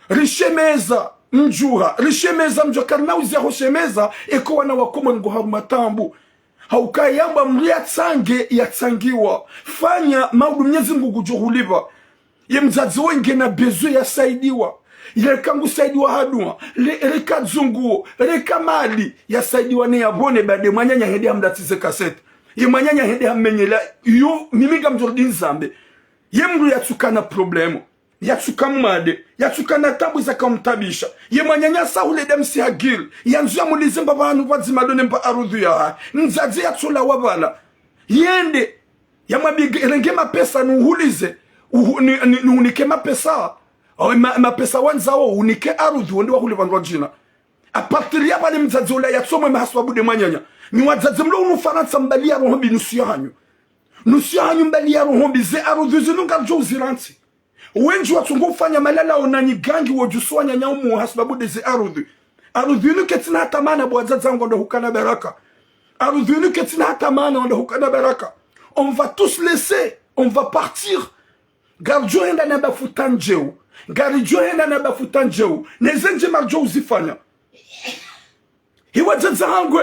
Rishemeza mdjuha, rishemeza mdjuha, karina uziya ho shemeza, eka wana wa Komori ngo harumwa taabu. Hauka yamba mdru yatsange, yatsangiwa. Fanya maudu Mnyezi Mngu ngudjo hulipva. Ye mdzadze woyi ngena besoin yasaidiwa. Leka ngusaidiwa ha dua, le-, leka dzunguo, leka mali, yasaidiwa ne yapvone baada ye mwananya hende hamlatsize kasete. Ye mwananya hende hamenyela, yo, mimi ngamdjo rudi nizambe. Ye mdru yatsukana problème, yatsuka mwade, yatsukana taabu zaka mtaabisha. Ye mwananya sa hule damsi hagiri, yandzo yamulize mba pvanu pvadzima ndo ne mba arudhu yahahe. Mdzadze yatsolawa pvala. Yende, yamwambiye renge mapesa nuhulize, uhu-, ni-, ni-, nuhunike mapesa. Awe ma-, mapesa wandzao, unike arudhu, wende wahule pvandru wadjina. À partir ya pvale mdzadze ula yatsomwe mahasababu nde mwananya. Nyi wadzadze mlo hunu Farantsa mbali ya roho mbi nusu yahanyu. Nusu yahanyu mbali ya roho mbi, ze arudhu zinu ngaridjo uzirantsi. Wendji watsungo ufanya malalao na nyigangi wodjusuwa wananya umu hasababu nde ze arudhu. Arudhu inu ketsina hata maana bo wadzadze wangu ndo hukana baraka. Arudhu inu ketsina hata maana ndo hukana baraka. On va tous laisser, on va partir. Ngaridjo henda na bafuta ndjeu. Ngaridjo henda na bafuta ndjeu. Ne ze ndjema ridjo uzifanya. Hi wadzadze hangu,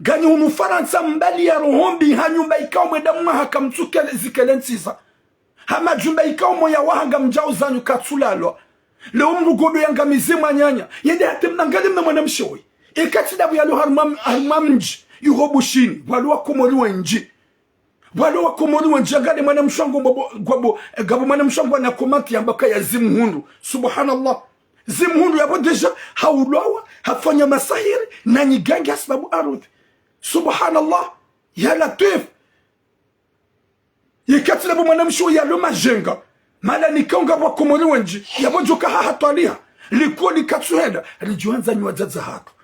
nganyi hunu Farantsa mbali ya roho mbi ha nyumba ikao mwenda mwaha kamtsukele zikele ntsiza. Ha majumba ikao moya waha ngamdjao zanyu katsulalwa. Leo mdru ngodo yangamize mwananya. Yende hata mnangali mna mwanamshe woyi. Eka tsi ndapvo yalo harumwa m-, harumwa mdji. Yuho Bushini. Pvwalo wa Komori wendji. Pvwalo wa Komori wendji, ngale mwanamshe wangu ngwabo, ngwabo, ngapvo mwanamshe wangu ana commentaire yamba kaya zimhundru. Subhanallah. Zimhundru yapvo déjà, haulawa, hafanya masahiri, na nyigangi hasababu arudhi. Subhanallah. Ya Latwif. Yeka tsi ndapvo mwanamshe yalo majenga. Mana nika ngapvo wa Komori wendji, yapvo djoka ha hatwaliha. Likoli katsuhenda, ridjo handza nyi wadzadze hatru.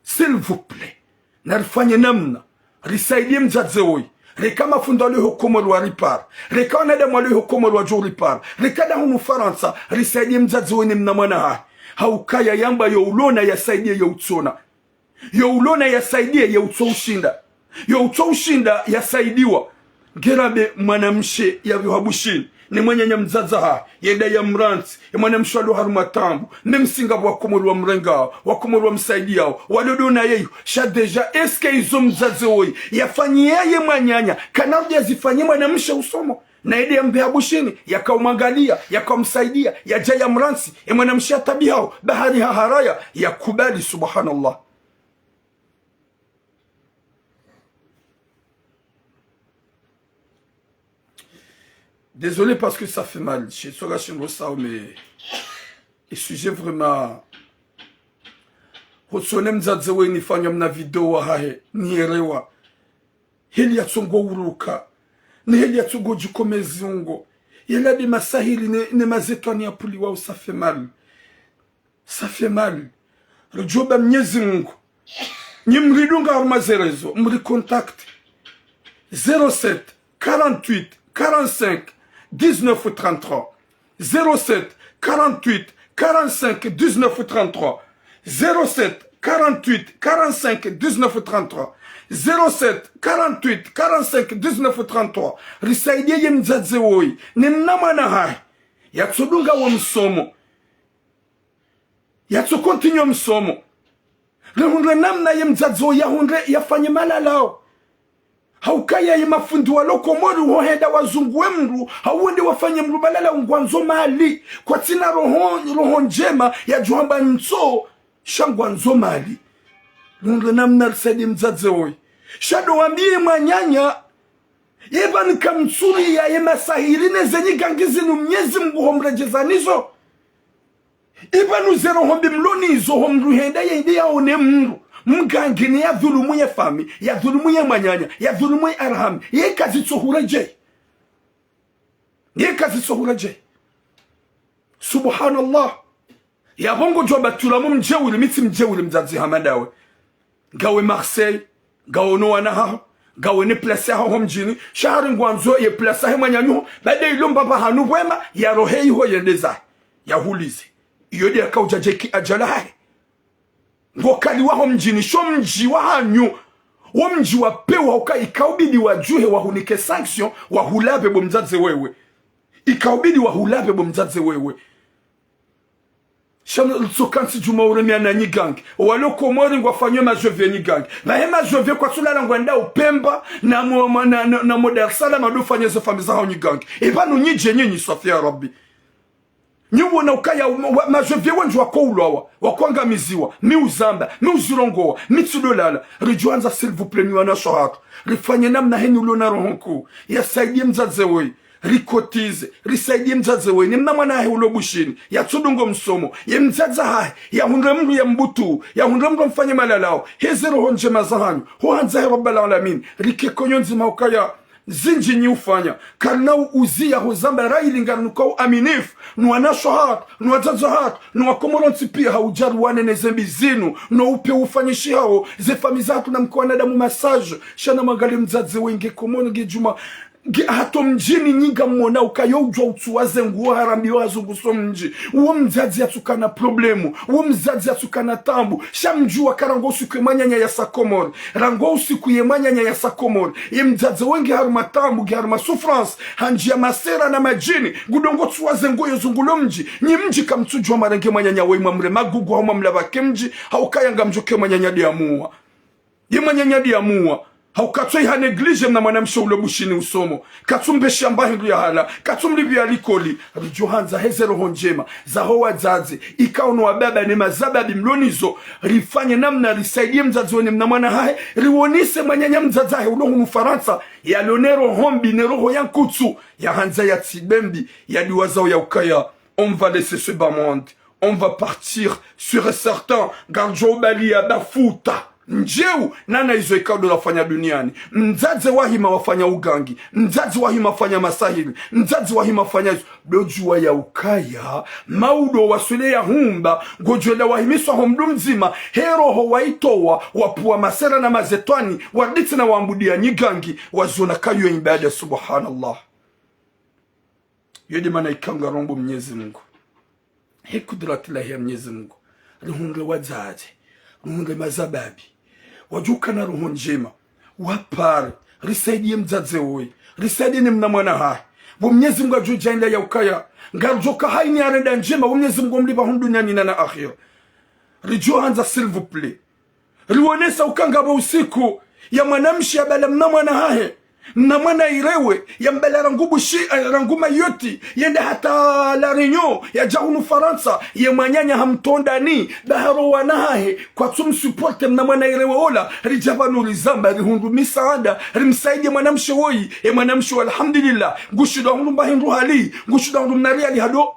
S'il vous plaît, na rifanye namna, risaidie mdzadze woyi. Reka mafundi walo ho Komori waripara. Reka wanadamu walo ho Komori wadjo ripara. Reka nda hunu Farantsa, risaidie mdzadze woyi ne mna mwana hahe. Haukaya yamba yo ulona yasaidie ye utsona. Yo ulona yasaidie ye utso ushinda. Yo utso ushinda yasaidiwa. Ngera be mwanamshe yapvo ha Bushini, ne mwananya mdzadze hahe, yenda yamrantsi, ye mwanamshe walo harumwa taabu, même si ngapvo wa Komori wamrengao, wa Komori wamsaidiao, walo ndo na yeyo, sha déjà, est-ce que izo mdzadze woyi yafanyiya ye mwananya, kana rudi yazifanye mwanamshe usomo? Na yende yambe ha Bushini, yakaumwangalia, yakaumsaidia, yadja yamrantsi, ye mwanamshe yatabihao, bahari ha haraya, yakubali, subhanallah. Désolé parce que ça fait mal. Je suis là, je me ressens, mais le sujet vraiment. Hotsone mdzadze woyi nifanya mna video wahahe, nielewa. Heli yatsongo uruka. Ni heli yatsongo djuko mezungo. Yela de masahiri ne, ne mazetwani ya puli wao, ça fait mal. Ça fait mal. Ridjo omba Mnyezi Mungu. Nyi mridunga harumwa ze réseaux, mri contacte. Zéro sept, quarante-huit, quarante-cinq, dix-neuf, trente-trois. Zéro sept, quarante-huit, quarante-cinq, dix-neuf, trente-trois. Zéro sept, quarante-huit, quarante-cinq, dix-neuf, trente-trois. Zéro sept, quarante-huit, quarante-cinq, dix-neuf, trente-trois. Risaidie ye mdzadze woyi. Ne mna mwana hahe. Yatsodunga wo msomo. Yatso continuer msomo. Rihundre namna ye mdzadze wo yahundre yafanye malalao. Haukaya ye mafundi walo Komori uho henda wazunguwe mdru, hau wende wafanye mdru malalao ngwandzo mali. Kwatsina roho, roho ndjema yadjo hamba ntso, sha ngwandzo mali. Rihundre namna risaidie mdzadze woyi. Sha ndo wambie mwananya, yeba nika mtsuri ya ye masahiri ne ze nyigangi zinu Mnyezi Mungu homredjeza nizo. Ipvanu ze roho mbi mlo nizo ho mdru henda yende yaone mdru mgangi ne yadhulumu ye fami, yadhulumu ye mwananya, yadhulumu ye arham, ye kazitso huredjei. Ye kazitso huredjei. Subhanallah. Yapvo ngodjo amba tula mu mdjeuri, mi tsi mdjeuri mdzadze hama ndawe. Ngawe Marseille, ngawe no wana haho, ngawe ne place yaho ho mdjini, sha hari ngwandzo ye place yahe mwananyaho, baada ilo mbaba hanu pvwema, yarohe iho yende zahe, yahulize. Iyo de yakaudja djeki adjala hahe. Ngokali waho mdjini, sho mdji wahanyu, wo mdji wa pewu hauka ikaubidi wadjuhe wahunike sanction, wahulapve bo mdzadze wewe. Ikaubidi wahulapve bo mdzadze wewe. Sha mtsoka ntsi djuma uremia na nyigangi. Walo Komori ngwafanyao ma jeux vieux nyigangi. Pvahe ma jeux vieux kwatsulala ngwendao Pemba na mo, ma, na, na, na mo Dar es Salaam ndo ufanya ze famiyi zahawo nyigangi. Epvanu nyidje nyinyi swafi ya Rabbi. Nyi wona ukaya, um, wa, ma jeux vieux wendji wakoulwawa, wakoangamiziwa, mi uzamba, mi uzirongoa, mi tsidolala. Ridjoandza, s'il vous plaît, nyi wanashe wahatru, rifanye namna heni ulo na roho nkuu, yasaidie mdzadze woyi, ricotiser, risaidie mdzadze woyi, ne mna mwana hahe ulo Bushini, yatsudungo msomo, ye mdzadze hahe, yahundre mndru yambutu, yahundre mndru yamfanye malalao, heze roho ndjema zahanyu, ho handza he Rabbal Alamin, rike konyo ndzima ukaya, zindji nyi ufanya, karina u-, uziya huzamba rayili ngarinukao uaminifu, no wanashe wahatru, no wadzadze wahatru, no wakomori wontsi pia ha udjari wane ne zembi zinu, no upve ufanyishihao, ze famiyi zahatru na mke wanadamu massage, sha na mwangalie mdzadze woyi nge Komori nge djuma, nge hata mdjini nyi ngamwona ukaya udjuwa utsuwa ze nguo harambiwa hazunguso mdji, uwo mdzadze yatsukana problème, uwo mdzadze yatsukana taabu, sha mdjuwa ka rangu usiku ye mwananya yasa Komori, rangu usiku ye mwananya yasa Komori, ye mdzadze woyi nge harumwa taabu, nge harumwa souffrance, handjia masera na madjini, ngudungo tsuwa ze nguo yozungulo mdji, nyi mdji kamtsudjuwa mwarenge mwananya woyi mwamre magugu, hau mwamlapva ke mdji, hau kaya ngamdjo ke mwananya nde yamuwa. Ye mwananya nde yamuwa. Hau katsu iha négligé mna mwanamshe ulo Bushini usomo. Katsumbesha mba hindru yahala. Katsumlipvia likoli. Ridjohandza heze roho ndjema zaho wadzadze, ikao no wababa ne mazababi mlo nizo, rifanye namna risaidie mdzadze woyi ne mna mwana hahe, riwonese mwananya mdzadze hahe ulo hunu Farantsa, yalo ne roho mbi ne roho ya nkutsu, yahandza yatsi bembi, yadiwazao ya ukaya, on va laisser ce bas monde, on va partir, sûr et certain, ngaridjo ubalia bafuta. Ndjeu, nana izo ikao ndo rafanya duniani. Mdzadze wahima wafanya ugangi. Mdzadze wahima fanya masahiri. Mdzadze wahima fanya izo. Ndo djuwa ya ukaya, maudo waswile ya humba, ngodjo enda wahimiswa ho mdru mdzima, he roho waitowa, wapvua masera na mazetwani, waritsi na wambudia nyigangi, waziona kayo ibada, subhanallah. Yo nde mana ikao ngarombo Mnyezi Mungu. He kudrati lahe ya Mnyezi Mungu. Rihundre wadzadze. Rihundre mazababi. Wadjukana roho ndjema. Wapare. Risaidie mdzadze woyi. Risaidie ne mna mwana hahe. Bo Mnyezi Mungu adjo djaanlia ya ukaya, ngaridjoka hayina yarenda ndjema, bo Mnyezi Mungu amlipva hunu duniani na na akhira. Ridjohandza, s'il vous plaît, riwonesa uka ngapvo usiku, ya mwanamshe yabala mna mwana hahe. Mna mwana irewe, yambala rangu Bushi, eh, rangu Mayotte, yende hata La Réunion, yadja hunu Farantsa, ye mwananya hamtondani, baharo wana hahe, kwatsumsupporter mna mwana irewe ola, ridja pvanu rizamba, rihundru misaada, rimsaidie mwanamshe woyi, e mwanamshe woyi, alhamdulillah, ngushindwa hundru mba hindru hali, ngushindwa hundru mna riali hado.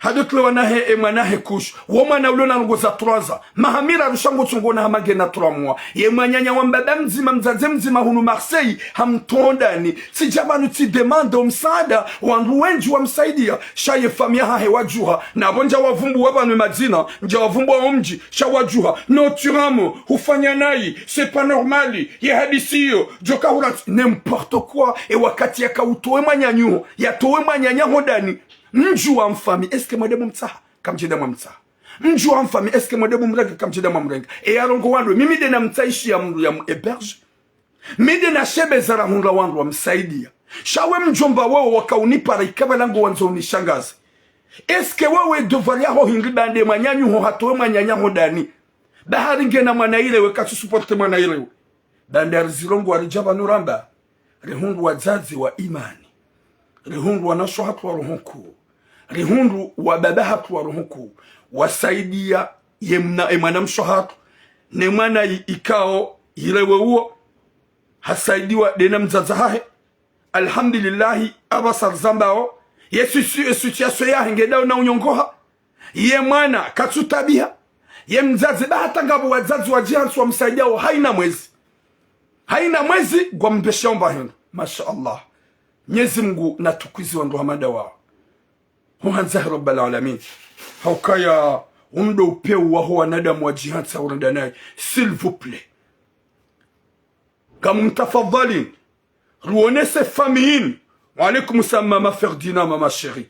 Hado tule wanahe, e mwanahe kushu. Wo mwana ulo na ndrongoo za trois ans. Maha miraru sha ngutsungo na hama ngena trois mois. Ye mwananya wa mbaba mdzima, mdzadze mdzima hunu Marseille, hamtondani. Tsidja pvanu tsi demande o msaada, wandru wendji wamsaidia. Sha ye famiyi yahahe wadjuha. Na pvo ndja wavumbuwa pvanu madzina, ndja wavumbuwa o mdji, sha wadjuha. No turamo, hufanya nayi, c'est pas normal. Ye hadisi iyo, djoka hura, n'importe quoi. E wakati yaka utowe mwananyaho, yatowe mwananya ho ndani. Mdjuwa mfamiyi, est-ce que mwende mumtsaha? Kamdjenda mwamtsaha. Mdjuwa mfamiyi, est-ce que mwende mumrenge? Kamdjenda mwamrenge. E yarongowa ndo, mimi nde namtsahiya mndru yamuhéberger. Mi nde nashebeza rahundra wandru wamsaidia. Sha we mdjomba wewe waka unipara ikapvala ngo wandzo unishangaze. Est-ce que wewe devoir yaho hindri baanda e mwananyaho hatowe mwananya ho ndani? Bahari ngena mwana irewe, katsusupporter mwana irewe. Baanda rizirongowa ridja pvanu ramba, rihundru wadzadze wa imani, rihundru wanashe wahatru wa roho nkuu, rihundru wababa hatru wa roho nkuu, wasaidia ye mna, e mwanamshe hatru, ne mwana i-, ikao irewe uwo, hasaidiwa nde na mdzadze hahe. Alhamdulillahi, apvasa rizambao, ye si-, si-, e situation yahe ngendao na unyongoha. Ye mwana katsutabiha. Ye mdzadze, ba hata ngapvo wadzadze wadjihantsi wamsaidiao hayina mwezi. Hayina mwezi, ngwampvesheao mba hindru. Masha Allah. Mnyezi Mungu natukwizi wandru hama nda wao. Ho handza he Rabbal Alamin. Haukaya, wo ndo upeo waho wanadamu wadjihantsi urenda nayi. S'il vous plaît. Ngamumtafadhwalini. Riwonese famiyi inu. Wa alaykum salam, mama Ferdinand, mama chérie.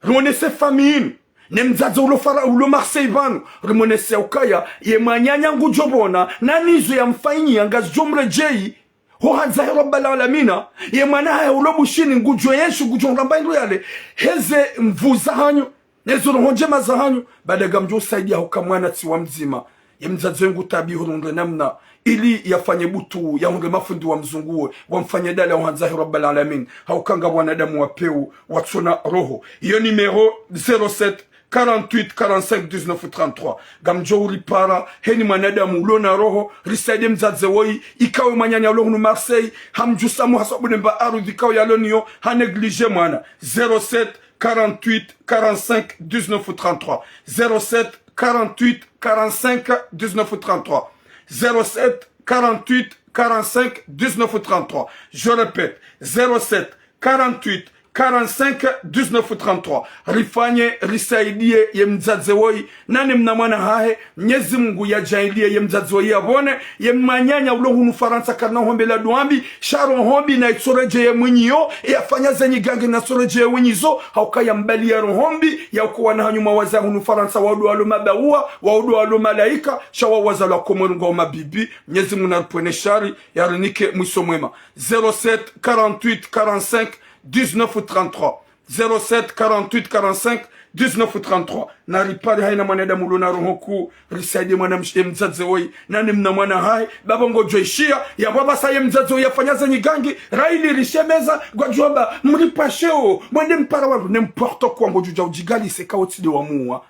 Riwonese famiyi inu. Ne mdzadze ulo Fara-, ulo Marseille pvanu. Rimwonese ukaya, ye mwananya ngudjo pvona, na nizo yamfanyiya ngazidjo mredjeyi. Ho handza he Rabbal Alamina, ye mwana hahe ulo Bushini ngudjo yenshi, ngudjo ramba hindru yale, heze nvu zahanyu, neze roho ndjema zahanyu, baada ngamdjo usaidia hauka mwana tsi wa mdzima. Ye mdzadze ngu tabiho hundre namna, ili yafanye butu, yahundre mafundi wamzunguwe, wamfanye dala ho handza he Rabbal Alamin. Hauka nga wanadamu wa pewu, watsona roho. Iyo numéro zéro sept, quarante-huit, quarante-cinq, dix-neuf, trente-trois. Ngamdjo uripara, heni mwanadamu ulo na roho, risaidie mdzadze woyi, ikao ye mwananya ulo hunu Marseille, hamdjusamu hasabu ne mba arudhi ikao yalo niyo, ha négligé mwana. Zéro sept, quarante-huit, quarante-cinq, dix-neuf, trente-trois. Zéro sept, quarante-huit, quarante-cinq, dix-neuf, trente-trois. Zéro sept, quarante-huit, quarante-cinq, dix-neuf, trente-trois. Je répète, zéro sept, quarante-huit, quarante-cinq, dix-neuf, trente-trois. Rifanye, risaidie ye mdzadze woyi, nane mna mwana hahe, Mnyezi Mungu yadjaanlie ye mdzadze woyi yapvone, ye mwananya ulo hunu Farantsa karina hombe la dua mbi, sha roho mbi na itsoredjeye mwinyi yo, yafanya ze nyigangi na tsoredjeye mwinyi zo, hauka yambali ya roho mbi, ya uko wana hanyu mawaza hunu Farantsa waudu walo mabaua, waudu walo malaika, sha wawaza lwa Komori ngwao mabibi, Mnyezi Mungu naripvwene shari, yarinike mwiso mwema. Zéro sept, quarante-huit, quarante-cinq, dix-neuf, trente-trois. Zéro sept, quarante-huit, quarante-cinq, dix-neuf, trente-trois. Naripare haina mwanadamu ulo na roho kuu, risaidie mwana msh-, ye mdzadze woyi, nane mna mwana hahe, baba ngodjo ishia, yapvo basa ye mdzadze woyi yafanya ze nyigangi, raili rishemeza, ngwadjo amba, mripasheo, mwende mpara wandru, n'importe quoi, ngodjo udja udjigalise, kawo tsi de wamuwa.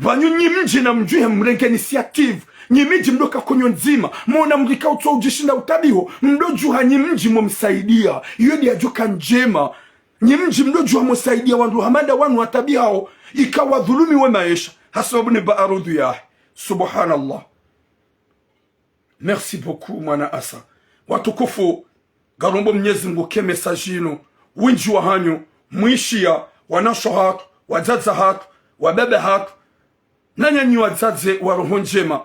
Pvanyu nyi mdji na mdjuhe mrenge initiative. Nyi mdji mdo ka konyo ndzima. Mona mdru ikao utso udjishinda utabiho. Mdo djuha nyi mdji mo msaidia. Iyo de yadjo ka ndjema. Nyi mdji mdo djuha mo saidia wandru hama nda wanu watabihao. Ika wadhulumiwe maesha. Hasababu ne mba arudhu yahe. Subhanallah. Merci beaucoup, mwana Asa. Watukufu, ngarombo Mnyezi Mungu ke message inu, windji wahanyu, mwishiya, wanasho hatru, wadzadze hatru, wababa hatru, nanyanyi wadzadze wa roho ndjema,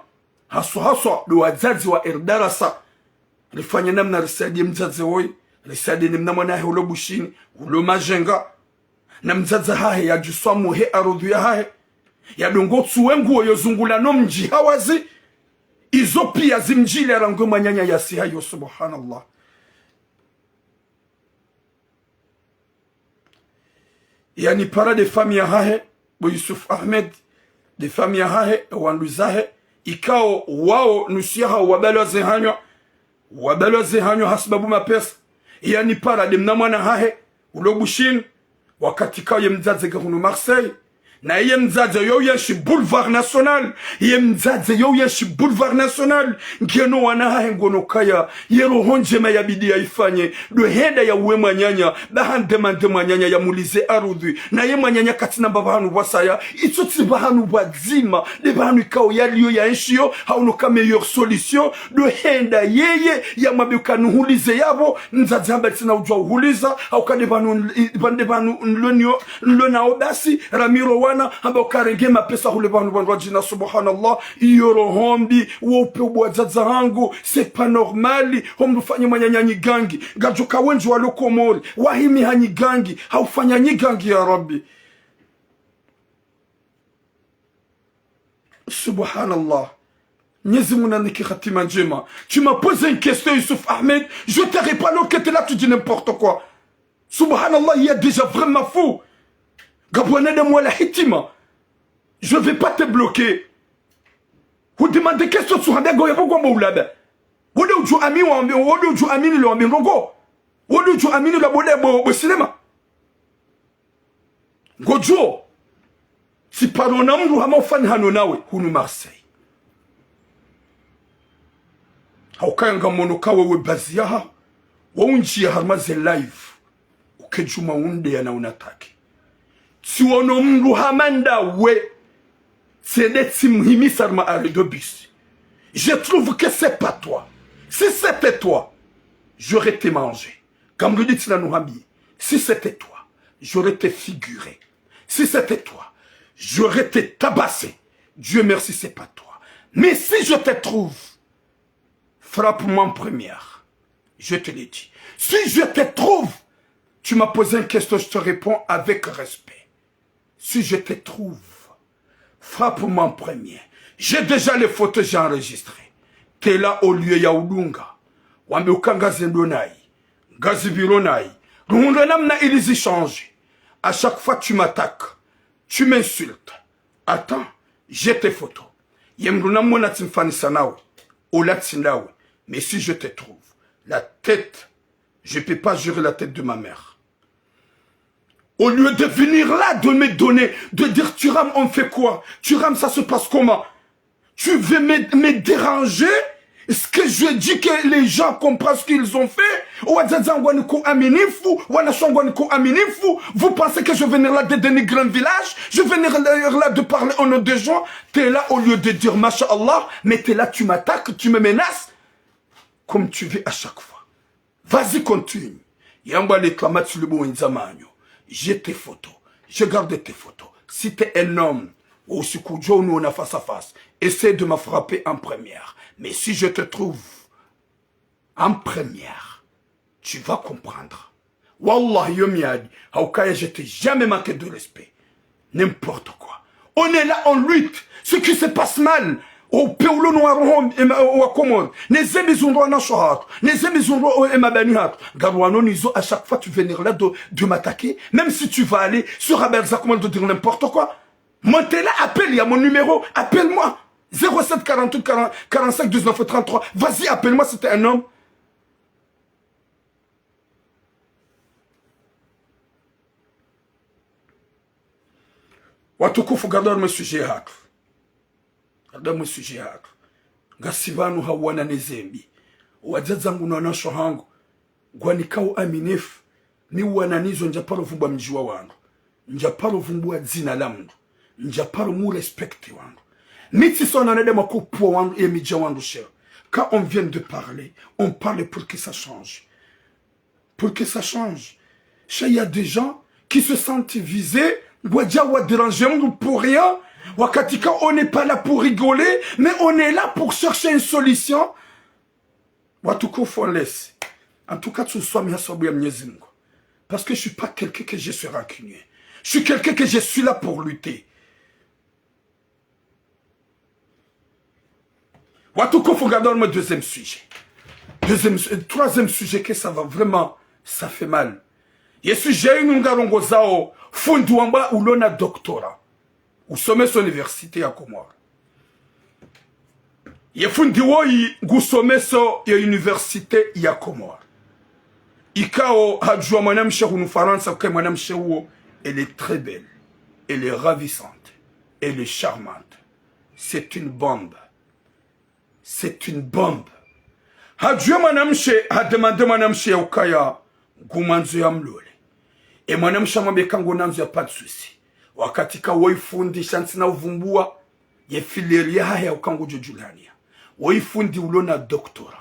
haswa haswa ndo wadzadze wa Erdarasa. Rifanye namna risaidie mdzadze woyi, risaidie ne mna mwana hahe ulo Bushini, ulo Majenga. Na mdzadze hahe yadjuswamu he arudhu yahahe. Yadongo tsuwe nguo yo zungula no mdji hawazi. Izo pia zimdjile rangu mwananya yasiha yo, subhanallah. Yanipara de famille yahahe, bo Yusuf Ahmed, de famille yahahe, wandru zahe, ikao wao nusu yahao wabalwa ze hanywa, wabalwa ze hanywa hasababu mapesa. Yanipara de mna mwana hahe, ulo Bushini, wakati kao ye mdzadze nge hunu Marseille. Na ye mdzadze yo yenshi Boulevard National, ye mdzadze yo yenshi Boulevard National, ngeno wana hahe ngono kaya, ye roho ndjema yabidi yaifanye, ndo henda yauwe mwananya, ba hande mande mwananya yamulize arudhu, na ye mwananya katsina mba pvahanu pvwasaya, itso tsi pvahanu pvwadzima, de pvahanu ikao yaliyo yaenshiyo, hauno ka meilleure solution, ndo henda yeye yamwambe uka nuhulize yapvo, mdzadze hamba tsina udjua uhuliza, hauka de pvanu, pvande pvanu nlo niyo, nlo nao basi, ramiro wana, hamba uka renge mapesa hule pvanu pvandru wadjina, subhanallah, iyo roho mbi, wo upe ubwa wadzadze hangu, c'est pas normal, ho mdru fanye mwananya nyigangi, ngadjo ka wendji walo Komori, wahimi ha nyigangi, haufanya nyigangi ya Rabbi. Subhanallah. Mnyezi Mungu nanike khatima ndjema. Tu m'as posé une question, Youssouf Ahmed. Je te réponds alors que t'es là, tu dis n'importe quoi. Subhanallah, il y a déjà vraiment fou. Ngapvo wanadamu wala hitima. Je vais pas te bloquer. Hu demande question tsu handa goya bo gombo ulaba. Wode udju ami wa ambi, wode udju amini lo ambi ngogo. Wode udju amini lo bode bo, bo cinéma. Ngodjo, tsiparo na mdru hama ufani hano nawe, hunu Marseille. Haukaya ngamono ka wewe bazi yaha, wa undjiya harumwa ze live, uke djuma unde ya na unatake. Tsiwono mdru hama ndawe, tsende tsimhimisa harumwa arrêt de bus. Je trouve que c'est pas toi. Si c'était toi, j'aurais te mangé. Kamrudi tsina nuhambiye, si c'était toi, j'aurais te figuré. Si c'était toi, j'aurais te tabassé. Dieu merci, c'est pas toi. Mais si je te trouve, frappe-moi en première. Je te le dis. Si je te trouve, tu m'as posé une question, je te réponds avec respect. Si je te trouve, frappe-moi en premier. J'ai déjà les photos, j'ai enregistré. T'es là au lieu ya udunga. Wambe uka ngazendo nayi, ngazipviro nayi. Ruhundre namna ili zi changer. À chaque fois, tu m'attaques. Tu m'insultes. Attends, j'ai tes photos. Ye mdru namwona tsimfanisa nawe. Ola tsi ndawe. Mais si je te trouve, la tête, je peux pas jurer la tête de ma mère. Au lieu de venir là, de me donner, de dire, tu rames, on fait quoi? Tu rames, ça se passe comment? Tu veux me, me déranger? Ce que je dis, que les gens comprennent ce qu'ils ont fait. Wadzadze wangu waniko aminifu, wanashe wangu waniko aminifu. Vous pensez que je vais venir là de dénigrer un village? Je vais venir là de parler au nom des gens? T'es là, au lieu de dire, Mashaallah, mais t'es là, tu m'attaques, tu me menaces. Comme tu veux à chaque fois. Vas-y, continue. Yambwa le twama tsi lubo wendza manyo. J'ai tes photos. Je garde tes photos. Si t'es un homme, usiku udjo uniona face à face, essaie de me frapper en première. Mais si je te trouve en première, tu vas comprendre. Wallah, yo miadi, ha ukaya, je t'ai jamais manqué de respect. N'importe quoi. On est là, on lutte. Ce qui se passe mal, o peulo no wa roho, ema, wa Komori. Ne zembi zundro wanashe hatru. Ne zembi zundro, o, ema bani hatru. Ngaruwano nizo, à chaque fois tu viens là de, de m'attaquer. Même si tu vas aller sur Haber Zakumar de dire n'importe quoi. Montez là, appelle, il y a mon numéro. Appelle-moi. Zéro sept quarante-huit quarante, quarante-cinq dix-neuf trente-trois. Vas-y, appelle-moi si t'es un homme. Watukufu, gardez le sujet hatru. Gardez le sujet hatru. Ngasi pvanu ha uwana ne zembi. Wadzadze wangu no wanashe hangu, ngwanikao aminifu. Mi uwana nizo, ndjaparo vumbua mdji wa wandru. Ndjaparo vumbua dzina la mndru. Ndjaparo mu respecter wandru. Mi tsisona nade makupua wandru, ye midja wandru, cher. Quand on vient de parler, on parle pour que ça change. Pour que ça change. Sha, il y a des gens qui se sentent visés, ngwadja wa déranger mndru pour rien. Wakati ka, on n'est pas là pour rigoler, mais on est là pour chercher une solution. Watukufu, on laisse. En tout cas, tsuswamiha sababu ya Mwenyezi Mungu. Parce que je suis pas quelqu'un que je suis rancunier. Je suis quelqu'un que je suis là pour lutter. Watukufu, gardons le deuxième sujet. Deuxième, euh, troisième sujet que ça va vraiment, ça fait mal. Ye sujet inu ngarongozao fundi wambwa ulo na doctorat. Usomesa université ya Comores. Ye fundi woyi ngusomeso ye université ya Comores. Ikao hadjua mwanamshe hunu Farantsa, uka mwanamshe uwo, elle est très belle, elle est ravissante, elle est charmante. C'est une bombe. C'est une bombe. Hadjua mwanamshe, hademande mwanamshe ya ukaya ngumwandzo ya mlole. E mwanamshe hamwambia ka ngunandzo, ya pas de souci. Wakati ka woyi fundi sha ntsina uvumbua ye filière yahahe ya uka ngudjo djulania. Woyi fundi ulo na doctorat.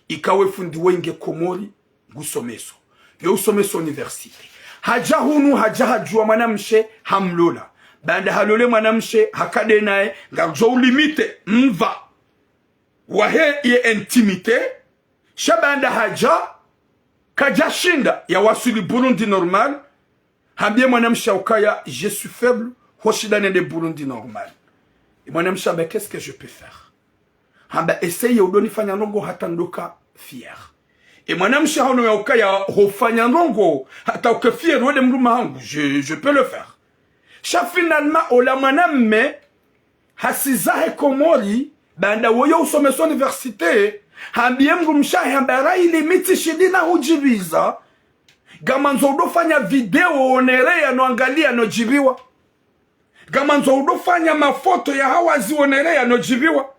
Ikao we fundi woyi nge Komori, ngusomeso. Nge usomeso université. Hadja hunu, hadja hadjua mwanamshe, hamlola. Baanda halole mwanamshe, hakade naye, ngardjo ulimite mva wahe ye intimité. Sha baanda hadja, kadja shinda, ya waswili Burundi normal. Hambie mwanamshe ukaya, je suis faible, ho shinda nende Burundi normal. E mwanamshe hamba, qu'est-ce que je peux faire? Hamba, essaye udo nifanya ndrongo hata ndoka fier. E mwanamshe haono ya ukaya hofanya ndrongo hata uke fier, wende mdrume hangu, je, je peux le faire. Sha finalement, ola mwanamme hasizahe Komori, baanda woyo usomeso université, hambie mdrumshe wahe hamba, raili mi tsishindi na hudjibiza. Ngamwandzo udo fanya video onereya no angalia no djibiwa. Ngamwandzo udo fanya mafoto ya hawazi onereya no djibiwa.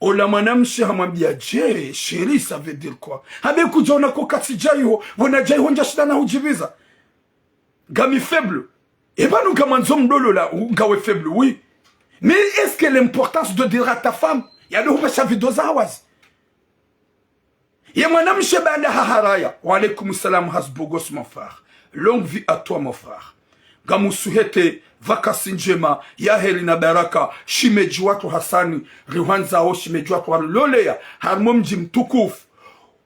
Ola mwanamshe hamwambia, je, chérie, ça veut dire quoi? Hamba, kudjaona ko katsi djaiho, pvona djaiho ndjashinda na hudjibiza. Ngami faible. E pvanu ngamwandzo mdolola, u-, ngawe faible, oui. Mais est-ce que l'importance de dire à ta femme, yado hupvesha video za hawazi? Ye mwanamshe baanda haharaya. Wa alaykum salam, Hasbogos, mon frère. Longue vie à toi, mon frère. Ngamusuhete vacances ndjema, ya heri na baraka, shimedji watru Hasani, rihwandzao shimedji watru, wariloleya harumwa mdji mtukufu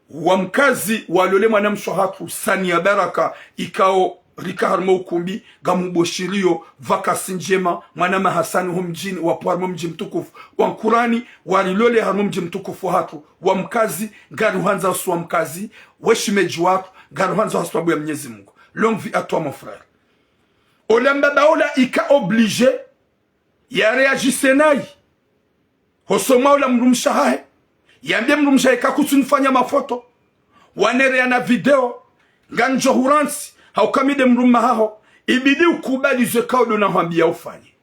wa Mkazi, walole mwanamshe hatru Sania Baraka, ikao rika harumwa ukumbi, ngamuboshiriyo vakasi ndjema, mwanama Hasani ho mdjini, wapvo harumwa mdji mtukufu wa Nkurani, warilole harumwa mdji mtukufu hatru wa Mkazi, ngarihuhandza hasi wa Mkazi, weshimedji watru, ngarihuhandza hasibabu ya Mnyezi Mungu. Longue vie à toi, mon frère. Ola mbaba ola ika obligé ya réagisse nayi. Hosoma ola mdrumshe hahe. Yambe mdrumshe hahe ka kutsunifanya mafoto. Wanereya na video. Ngamdjo hurantsi. Hauka mi nde mdrumme haho. Ibidi ukubali ze kaudo nahwambiya ufanye.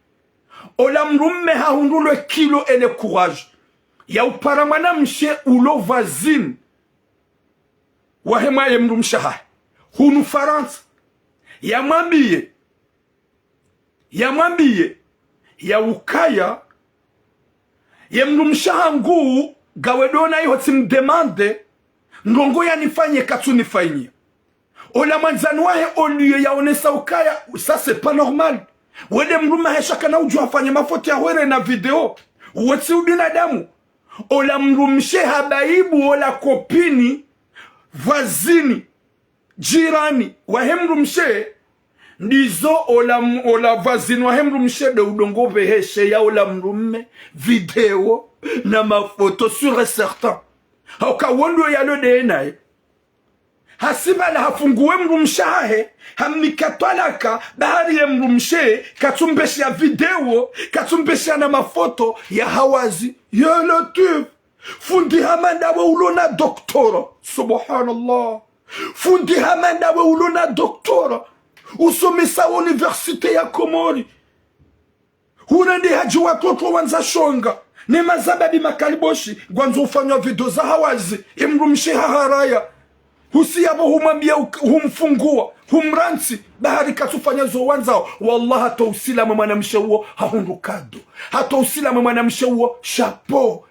Ola mdrumme hahundru le kilo et le courage ya upara mwanamshe ulo voisine wahe mwaye mdrumshe hahe. Hunu Farantsa. Yamwambiye. Yamwambiye, ya ukaya, ye mdrumshe hangu, ngawe dona iho tsimdemande, ndrongo yanifanye katsunifanyia. Ola mwandzani wahe oliyo yaonesa ukaya, ça c'est pas normal. Wende mdrumme hahe sha kana udjuwa hafanye mafoto ya hwere na video. Uwo tsi ubinadamu. Ola mdrumshe habaibu, ola kopini, voisine, jirani wahe mdrumshe, ndizo ola m-, ola voisine wahe mdrumshe nde udongo pveheshe ya ola mdrumme, video, na mafoto, sûr et certain. Hauka wo ndo yalo nde naye. Hasibabu la hafunguwe mdrumshe hahe, hamnika twalaka, bahari ye mdrumshe, katsumbesha video, katsumbesha na mafoto ya hawazi. Ya Latwif. Fundi Hamada we ulo na doctorat. Subhanallah. Fundi Hamada we ulo na doctorat. Usomesa université ya Komori. Hurende hadji watoto wandza shonga. Ne mazababi makaliboshi. Ngwandzo ufanywa video za hawazi. Ye mdrumshe haharaya. Husiya pvo humwambiya uk-, humfunguwa. Humrantsi. Bahari katsufanya zo wandzao. Wallah hata usilamu mwanamshe uwo hahundru kado. Hata usilamu mwanamshe uwo chapeau.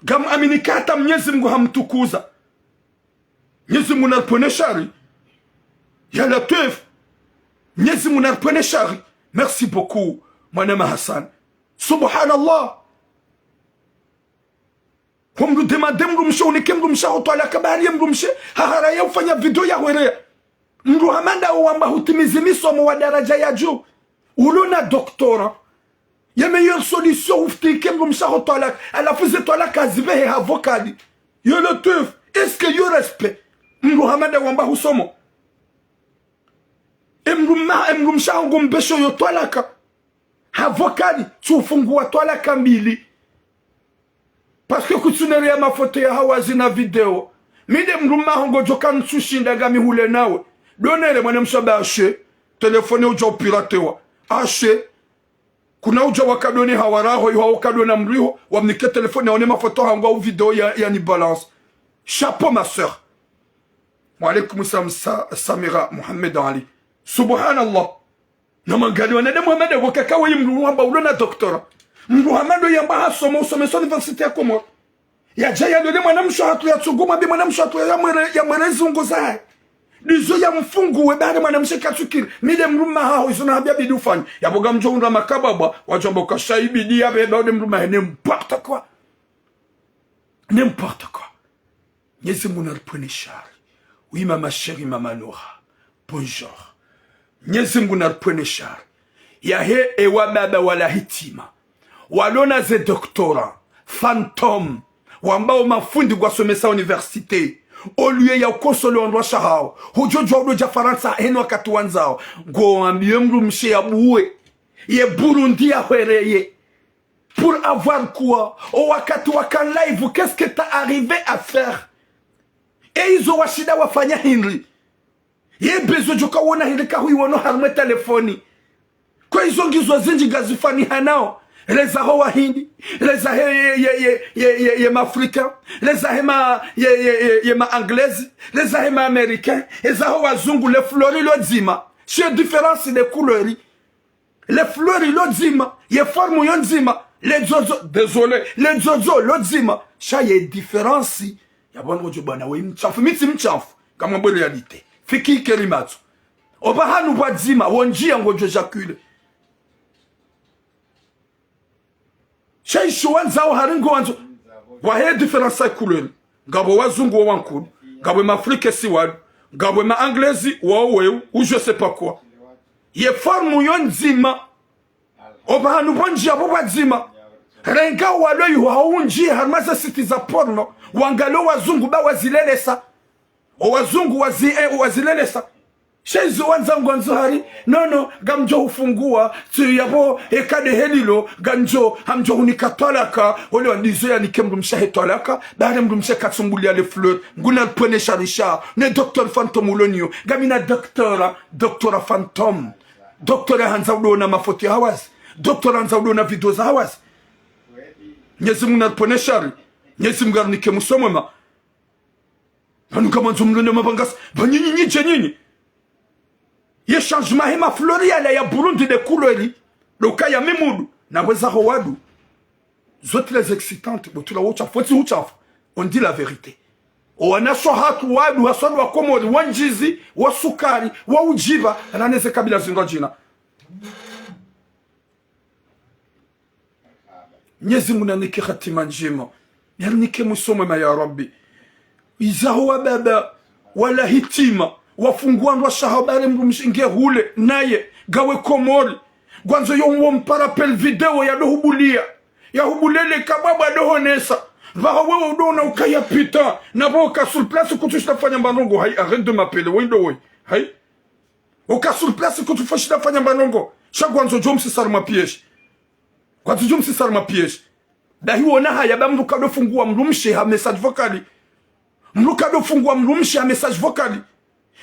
Ngam amini ka hata Mnyezi Mungu hamtukuza. Mnyezi Mungu naripvwene shari. Ya Latwif. Mnyezi Mungu naripvwene shari. Merci beaucoup, mwanama Hassan. Subhanallah. Ho mdru demande mdrumshe, unike mdrumshe haho twalaka, bahari ye mdrumshe haharaya ufanya video ya hwereya. Mdru Hamada wo wamba hutimizi misomo wa daraja ya juu. Ulo na doctorat. Ye meilleure solution ufutike mdrumshe haho twalaka. Halafu ze twalaka hazipvehe ha vocal. Ya Latwif. Est-ce que yo respect? Mdru Hamada wamba husomo. E mdru ma-, e mdrumshe haho ngombesho yo twalaka. Ha vocal, tsufunguwa twalaka mbili. Parce que kutsunereya mafoto ya hawazi na video. Mi nde mdrumme haho ngodjo ka ntsushinda ngami hule nawe. Donere mwanamshe amba ashe. Telefoni udja upiratewa. Ashe. Kuna udja wakadone hawaraho, iho wakadona mriho, wamnike telefoni, yaone mafoto hangu au video ya, yani balance. Chapeau, ma sœur. Wa alaykum salam, Sa-, Samira Mohamed Ali. Subhanallah. Na mangali wanadamu Hamada wo kaka weyi mdru wamba ulo na doctorat. Mdru Hamada yamba hasoma, usomesa université ya Komori. Yadja yalole mwanamshe hatru yatsungu mwambe mwanamshe hatru ya mwere-, ya mwere zungu zahe. Ndizo yamfunguwe bahari mwanamshe katsukiri. Mi nde mdrumme haho izo nahambia bidi ufanye. Yapvo ngamdjo undra makababa, wadjo amba uka sha ibidi yapve, ba ude mdrumme hahe n'importe quoi. N'importe quoi. Mnyezi Mungu naripvwene shari. Oui, mama chérie, mama Laura. Bonjour. Mnyezi Mungu naripvwene shari. Yahe ewa baba wala hitima. Walo na ze doctorat. Fantôme. Wambao mafundi ngwasomesa université. Au lieu ya ukonsole wandru washe hawo. Hudjo djuwa udo dja Farantsa heni wakati wandzao. Ngwambiye mdrumshe ya buwe. Ye Burundi ya hwereye. Pour avoir quoi? O wakati waka live, qu'est-ce que t'as arrivé à faire? E izo washinda wafanya hindri? Ye besoin djo ka wona hindri ka huiwono harumwa e telefoni. Kwa izo ngizo zindji ngazifanyihao. Leza ho wahindi, leza he ye, ye, ye, ye, ye, ye ma africain, leza he ma, ye, ye, ye, ye ma anglais, leza he ma américain, leza ho wazungu, le flori lo dzima. Sha ye différence de couleur. Le flori lo dzima, ye forme yo ndzima, le dzodzo, désolé, le dzodzo lo dzima. Sha ye différence. Ya bwana ngodjo bwana we mshafu, mi tsi mshafu. Kamwe bo réalité. Fiki keri matso. Opvahanu pvwadzima, wo ndjiya ngodjo éjaculer. Sha isho wandzao hari ngo wandzo. Wahe différence ya couleur. Ngapvo wazungu wo wankulu. Ngapvo ma africain si wanu. Ngapvo ma Anglais, wao weu, ou je sais pas quoi. Ye forme yo ndzima. Opvahanu pvondjia pvo pvadzima. Renga walo iho haundji harumwa ze site za porno. Wangalo wazungu ba wazilelesa. O wazungu wazi, eh, wazilelesa. Sha izo wandza ngwandzo hari, non, non, ngamdjo hufungua, tsi yapvo, eka nde helilo, ngamdjo, hamdjo hunika twalaka, ole wandizo yanike mdrumshe he twalaka, ba hari mdrumshe katsumbulia les fleurs, nguna le pwene sharisha, ne docteur fantôme uloniyo, ngamina docteur, docteur fantôme, docteur handza udona mafoto ya hawazi, docteur handza udona video za hawazi. Mnyezi Mungu na le pwene shari, Mnyezi Mungu arinike mwiso mwema. Pvanu ngamwandzo mlonde mapvangasi, pvanyinyi nyidje nyinyi. Ye changement he ma fleurs yala ya Burundi de couleur, ndo ukaya mimudu, na weza ho wadu. Zote les excitantes, bo tula wo uchafu, wotsi uchafu. On dit la vérité. O wanashe hatru wadu, haswa wa Komori, wa ndjizi, wa sukari, wa udjiba, raneze kabila zindru djina. Mnyezi Mungu nanike hatima ndjema. Yarinike mwiso mwema ya Rabbi. Izaho wa baba, wala hitima, wafungua ndrwa shaho ba hari mdrumshe nge hule, naye, ngawe Komori. Ngwandzo yo wo mpara appel vidéo ya ndo hubulia. Ya hubulele kababa ndo honesa. Pvaho wewe udona ukaya pita. Na pvo uka sur place kutsushinda fanya mbandrongo. Hayi, arrête de m'appeler. Wewe ndo wewe. Hayi. Uka sur place kutsushinda fanya mbandrongo. Sha ngwandzo djo msisa harumwa piège. Ngwandzo djo msisa harumwa piège. Dahi wona haya ba mdru kado fungua mdrumshe ha message vocal. Mdru kado fungua mdrumshe ha message vocal.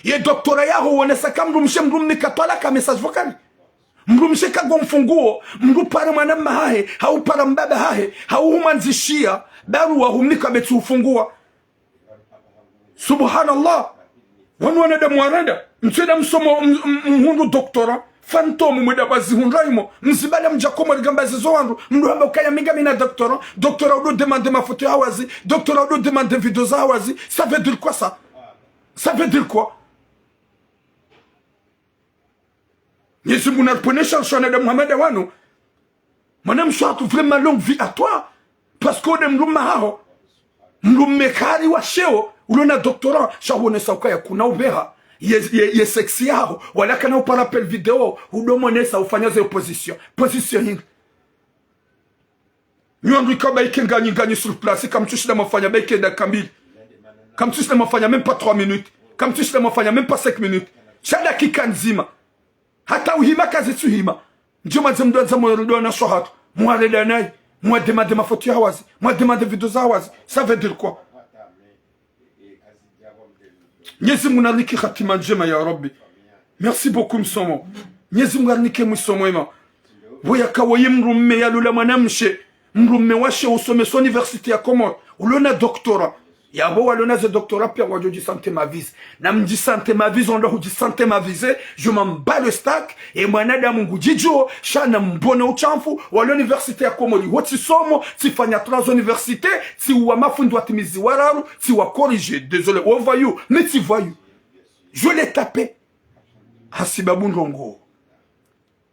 Ye doctorat yaho wonesa ka mdrumshe mdru mnika twalaka message vocal. Mdrumshe kago mfunguo, mdru pare mwana mma hahe, hau para mbaba hahe, hau humandzishia, barua humnika betsi ufungua. Subhanallah. Wanu wanadamu warenda. Mtsweda msomo m-, m-, mhundru doctorat. Fantôme mweda bazihundra imo. Mzibala mdja Komori ngamba zizo wandru. Mdru hamba ukaya mi ngamina doctorat. Doctorat udo demander mafoto ya hawazi. Doctorat udo demander video za hawazi. Ça veut dire quoi ça? Ça veut dire quoi? Mnyezi Mungu na le pwene shari sha wanadamu hama nda wanu. Mwanamshe hatru vraiment longue vie à toi. Parce que ode mdrumme haho. Mdrumme kari wa sheo, ulona doctorat, sha huonesa ukaya kuna ubeha. Ye, ye, ye sexe yaho, wala kana upara appel vidéo, udo monesa ufanya ze position. Position hindri. Nyi wandru ikao ba ike nganyi, nganyi sur place, kamtsushinda mafanya ba ike dakika mbili. Kamtsushinda mafanya même pas trois minutes. Kamtsushinda mafanya même pas cinq minutes. Sha dakika ndzima. Hata uhima kazitsuhima. Ndjo mwandzo mdru andza mwarenda wanashe hatru. Mwarenda nayi. Mwademande mafoto ya hawazi. Mwademande video za hawazi. Ça veut dire quoi? Mnyezi Mungu arinike hatima ndjema ya Rabbi. Merci beaucoup msomo. Mnyezi Mungu arinike mwiso mwema. Pvo yaka woyi mdrumme yalola mwanamshe. Mdrumme washe usomesa université ya Komori. Ulona doctorat. Yapvo walona ze doctorat pia ngwadjo dji sentir m'avisé. Na mdji sentir m'avisé, ondo hudji sentir m'avisé, je m'en bats le steak, e mwanadamu ngudjidjuo, sha na mbone utshafu, walo université ya Komori, wo tsisomo, tsifanya trois universités, tsiwa mafundi watimizi wararu, tsiwa corriger, désolé, wo voyou, mi tsi voyou. Je l'ai tapé. Hasibabu ndrongo.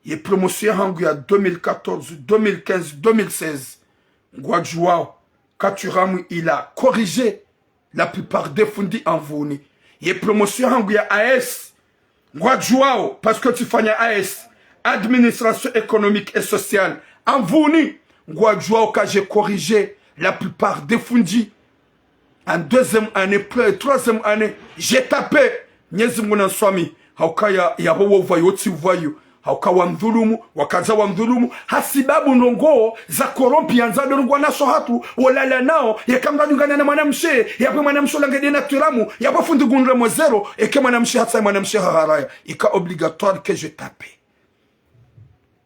Ye promotion yahangu ya deux mille quatorze, deux mille quinze, deux mille seize. Ngwadjuwao, Katuramu il a corrigé la plupart des fundi Anvuni. Ye promotion yahangu ya A S. Ngwadjuwao, parce que tsifanya A S. Administration économique et sociale. Anvuni. Ngwadjuwao ka j'ai corrigé la plupart des fundi. En deuxième année, pre-, troisième année, j'ai tapé. Mnyezi Mungu na nswami. Haukaya, yapvo wo voyou, tsi voyou. Hauka wamdhulumu, wakandza wamdhulumu. Hasibabu ndrongo za corrompu yandza ndo ngwanashe hatru, wolala nao, yeka mdru adungana na mwanamshe, yapvo mwanamshe ola ngede na twiramu, yapvo fundi gundre mo zéro, eke mwanamshe hatsaha mwanamshe haharaya. Ika obligatoire que je tape.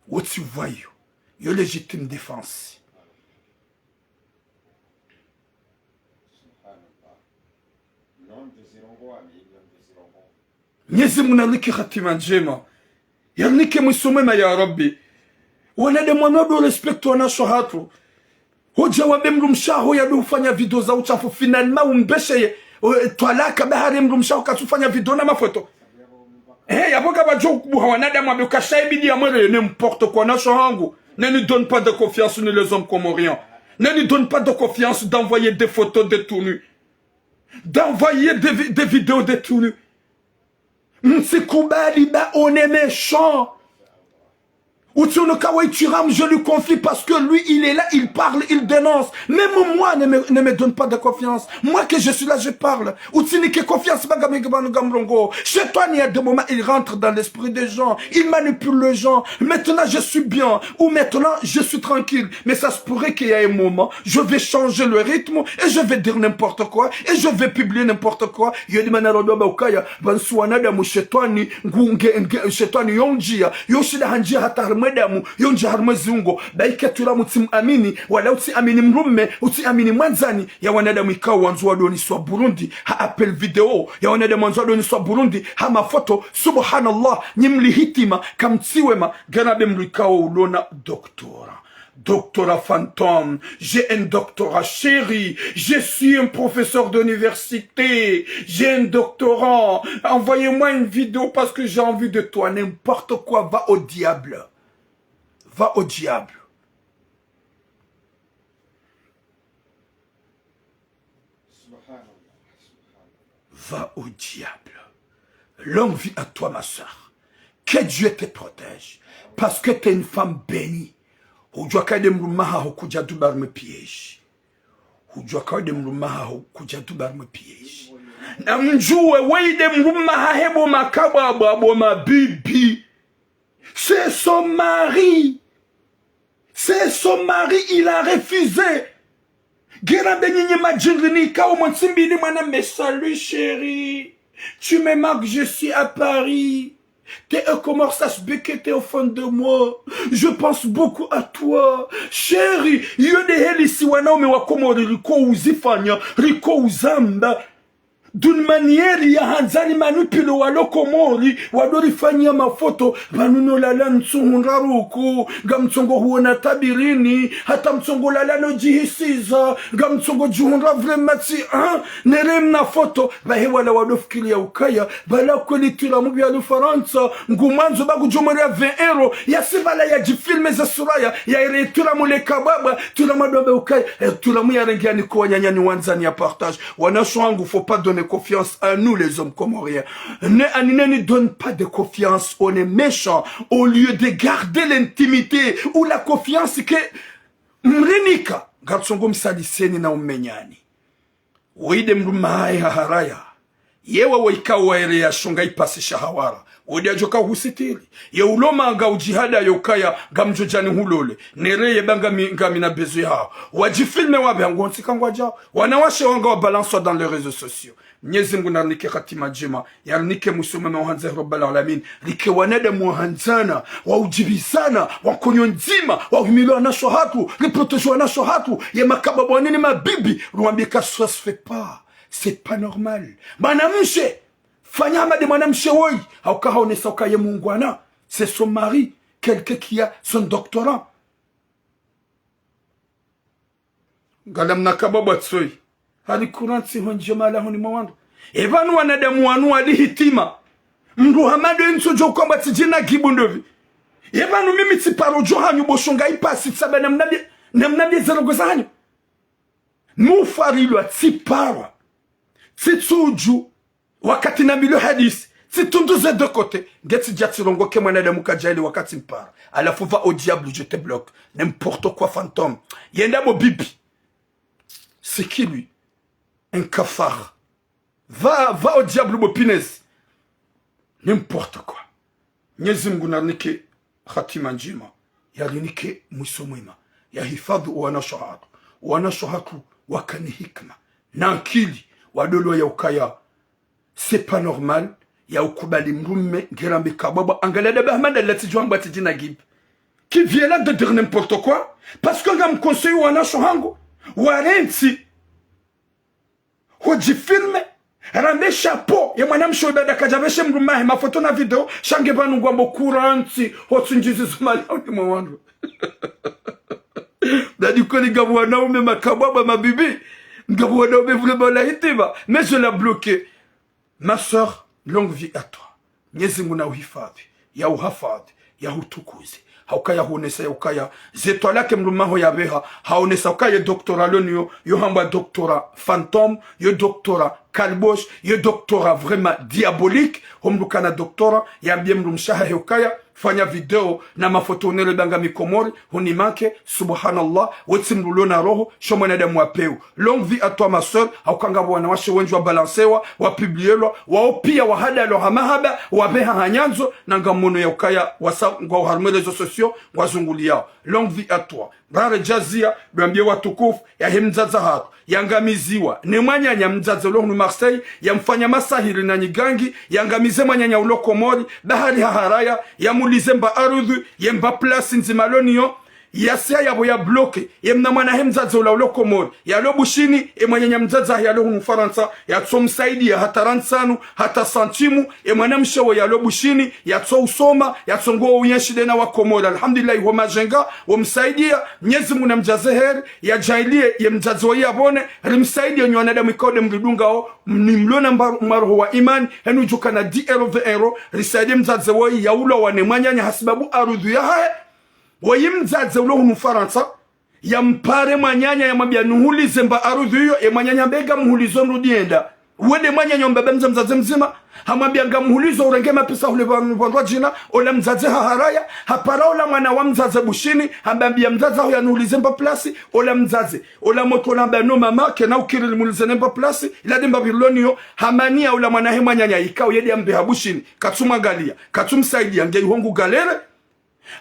Wo tsi voyou. Yo légitime défense. Mnyezi Mungu narinike hatima ndjema. Yarinike mwiso mwema ya Rabbi. Wanadamu wanu wado respecter wanashe hatru. Hodja wambe mdrumshe waho yado ufanya video za utshafu, finalement umbeshe ye, o, twalaka ba hari mdrumshe waho katsufanya video na mafoto. Eh, yapvo kapvadjo kubuha wanadamu wambe ukasha ibidi ya mwere ye n'importe quoi wanashe hangu. Ne nous donne pas de confiance, nous les hommes comoriens. Ne nous donne pas de confiance d'envoyer des photos détournées. D'envoyer des vi-, des vidéos détournées. Mtsikubali ba, on est méchant. Utsi unika wa Thuram, je lui confie parce que lui, il est là, il parle, il dénonce. Même moi, ne me, ne me donne pas de confiance. Moi que je suis là, je parle. Utsinike confiance, ba ngami, ba ngamrongoa. Shetwani, à des moments, il rentre dans l'esprit des gens. Il manipule les gens. Maintenant, je suis bien. Ou maintenant, je suis tranquille. Mais ça se pourrait qu'il y a un moment, je vais changer le rythme et je vais dire n'importe quoi et je vais publier n'importe quoi. Yo de mana rodwa ba ukaya, pvanu si wanadamu shetwani, ngu, nge, nge, shetwani yo ndjia, yo shinda ha ndjia hata harimwa damu, yo ndjia harimwa ziungo. Ba ike Thuram utsimuamini, wala utsiamini mdrume, utsiamini mwandzani, ya wanadamu ikao wandzo wadoniswa Burundi, ha appel vidéo, ya wanadamu wandzo wadoniswa Burundi, ha mafoto, subhanallah, nyi mli hitima, kamtsi wema, ngena be mdru ikao ulona doctorat. Doctorat fantôme, j'ai un doctorat chéri, je suis un professeur d'université, j'ai un doctorat, envoyez-moi une vidéo parce que j'ai envie de toi, n'importe quoi, va au diable. Va au diable. Va au diable. Longue vie à toi, ma sœur. Que Dieu te protège. Parce que t'es une femme bénie. Hudjua ka ide mdrume haho kudja duba harimwa piège. Hudjua ka ide mdrume haho kudja duba harimwa piège. Na mdjuwe we ide mdrume hahe bo makabwabwa bo mabibi. C'est son mari. C'est son mari, il a refusé. Ngena be nyinyi madjinri ni ikao mwa ntsi mbili mwana mbe, salut chérie. Tu me manques, je suis à Paris. T'es un Comore, sache bien que t'es au fond de moi. Je pense beaucoup à toi. Chérie, yo de heli si wanaume wa Komori riko uzifanya, riko uzamba. D'une manière ya handza ni manipuler walo Komori, wado rifanyia mafoto, pvanu no lala ntsuhundra ruku, ngamtsongo huona tabirini, hata mtsongo lala no djihisiza, ngamtsongo djihundra vraiment tsi, hein, nere mna foto, bahe wala wado fikiria ukaya, bala kweli Thuram bi ali Farantsa, ngumwandzo ba kudjomwerea vingt euros, ya si bala ya djifilme ze sura ya, ya ere Thuram le kabwabwa, Thuram ado be ukaya, eh, Thuram ya renge ya niko wananya ni wandzani ya partage. Wanashe wangu, faut pas donner confiance à nous les hommes comoriens. Ne, ani ne ni donne pas de confiance, on est méchant. Au lieu de garder l'intimité ou la confiance que mrinika, ngamtsongo msaliseni na umenyani. Wo ide mdrume hahe haharaya. Ye wawe ikao wa ere ya shonga ipasi sha hawara. Wo de adjoka husitiri. Ye uloma nga udjihada yo kaya ngamdjo djani hulole. Nere ye ba ngami, ngami na besoin yaho. Wadjifilme wabe hangu wontsi ka ngwadjao. Wanawashe wanga wa balanswa dans les réseaux sociaux. Mnyezi Mngu narinike hatima ndjema. Yarinike mwiso mwema wa handza Rabbal Alamin. Rike wanadamu wa handzana, wa udjibizana, wa nkonyo ndzima, wa uhimili wanashe hatru, riprotégé wanashe hatru, ye makabwabwa wanene mabibi, ruambie ka ça se fait pas. C'est pas normal. Mwanamshe, fanya hama de mwanamshe woyi, hauka haonesa uka ye mungwana, c'est son mari, quelqu'un qui a son doctorat. Ngala mna kabwabwa tsoyi. Hali kurantsi ho ndjema la honi mwa wandru. Epvanu wanadamu wanu wali hitima. Mndru hama de ntsudjo kwamba tsidjina gibu ndopvi. Epvanu mimi tsiparo djo hanyu bo shonga ipasi tsaba namnambie, namnambie ze ndrongoo za hanyu. Mufarilwa tsiparwa. Tsitsudju. Wakati nambilwa hadisi, tsitundu ze deux côtés, nge tsidja tsirongoke mwanadamu kadjaili wakati mpara. Halafu va au diable, je te bloque. N'importe quoi, fantôme. Yenda bo bibi. C'est qui lui? Un cafard. Va, va au diable, bo punaise. N'importe quoi. Mnyezi Mngu narinike hatima ndjema, yarinike mwiso mwema, yahifadhwi wanashe hatru. Wanashe hatru wakane hikima na ankili, wadolwa ya ukaya, c'est pas normal ya ukubali mdrume ngerambe kabwabwa, angalia daba hamada latsi djwamba tsidjina gibu. Qui vient là de dire n'importe quoi, parce que ngam conseil wanashe hangu, warentsi, hudjifilme, rambe chapeau, ye mwanamshe ibada kadjapveshe mdrume hahe mafoto na video, sha nge pvanu ngwambo kurantsi, hotsu ndjizi zo mali, honi mwa wandru. Dadi kweli ngapvo wanaume makabwabwa mabibi, ngapvo wanaume vule bala hitima, mais je la bloqué. Ma sœur, longue vie à toi. Mnyezi Mngu na uhifadhwi. ya uhafadhi, ya hutukuze. Haukaya huonesa ya ukaya, ze twalake mlumaho ya beha, haonesa ukaya ye doctorat loniyo, yo hambwa doctorat fantôme, yo doctorat caboche, yo doctorat vraiment diabolique, ho mdru kana doctorat, yambie mdrumshe wahahe ukaya, fanya video na mafoto unele banga mi Komori, huni manqué, subhanallah, wetsi mdru lona roho, sho mwanadamu wa peu. Longue vie à toi, ma sœur, hauka ngapvo wanawashe wendji wa balancewa, wa publielwa, wao pia wahadalwa ha mahaba, wabeha ha nyandzo, na ngamono ya ukaya, wasa, ngwao harumwa réseaux sociaux, ngwazunguliyao. Longue vie à toi. Rare jazia, ndo ambie watukufu, yahe mdzadze hatru, yangamiziwa, ne mwananya mdzadze ulo hunu Marseille, yamfanya masahiri na nyigangi, yangamize mwananya ulo Komori, bahari haharaya, yamulize mba arudhu, ye mba place ndzima loniyo, yasiha yapvo ya bloqué, ye mna mwana he mdzadze ula ulo Komori, yalo Bushini, e mwananya mdzadze wahe yalo hunu Farantsa, yatso msaidia hata rantsanu, hata santimu, e mwanamshe wo yalo Bushini, yatso usoma, yatso ngo uyenshi dena wa Komori. Alhamdulillah, ho majenga, wo msaidia, Mnyezi Mungu na mjaze heri, ya jailie, ye mdzadze wo yabone, rimsaidie nyi wanadamu ikao nde mridungao, ni mlo na mba-, mwaroho wa imani, henu djuka na dix euros, vingt euros, risaidie mdzadze woyi yaulwa wane mwananya hasibabu arudhu yahahe. Woyi mdzadze ulo hunu Farantsa, yampare mwananya yamwambia nuhulize mba arudhu iyo, ye mwananya hamba ngamhulizo nrudi yenda. Wende mwananya mbaba mdza mdzadze mdzima, hamwambia ngamhulizo urenge mapesa hule pvanu pvandru wadjina, ola mdzadze haharaya, hapara ola mwana wa mdzadze Bushini, hamba mbia mdzadze aho yanuhulize mba place, ola mdzadze, ola motro ola hamba no mama, kena ukiri limulize ne mba place, ila de mba pvilo niyo, hamania ola mwana he mwananya ikao yedi yambeha Bushini, katsu mwangalia, katsu msaidia, nge iho ngu galere.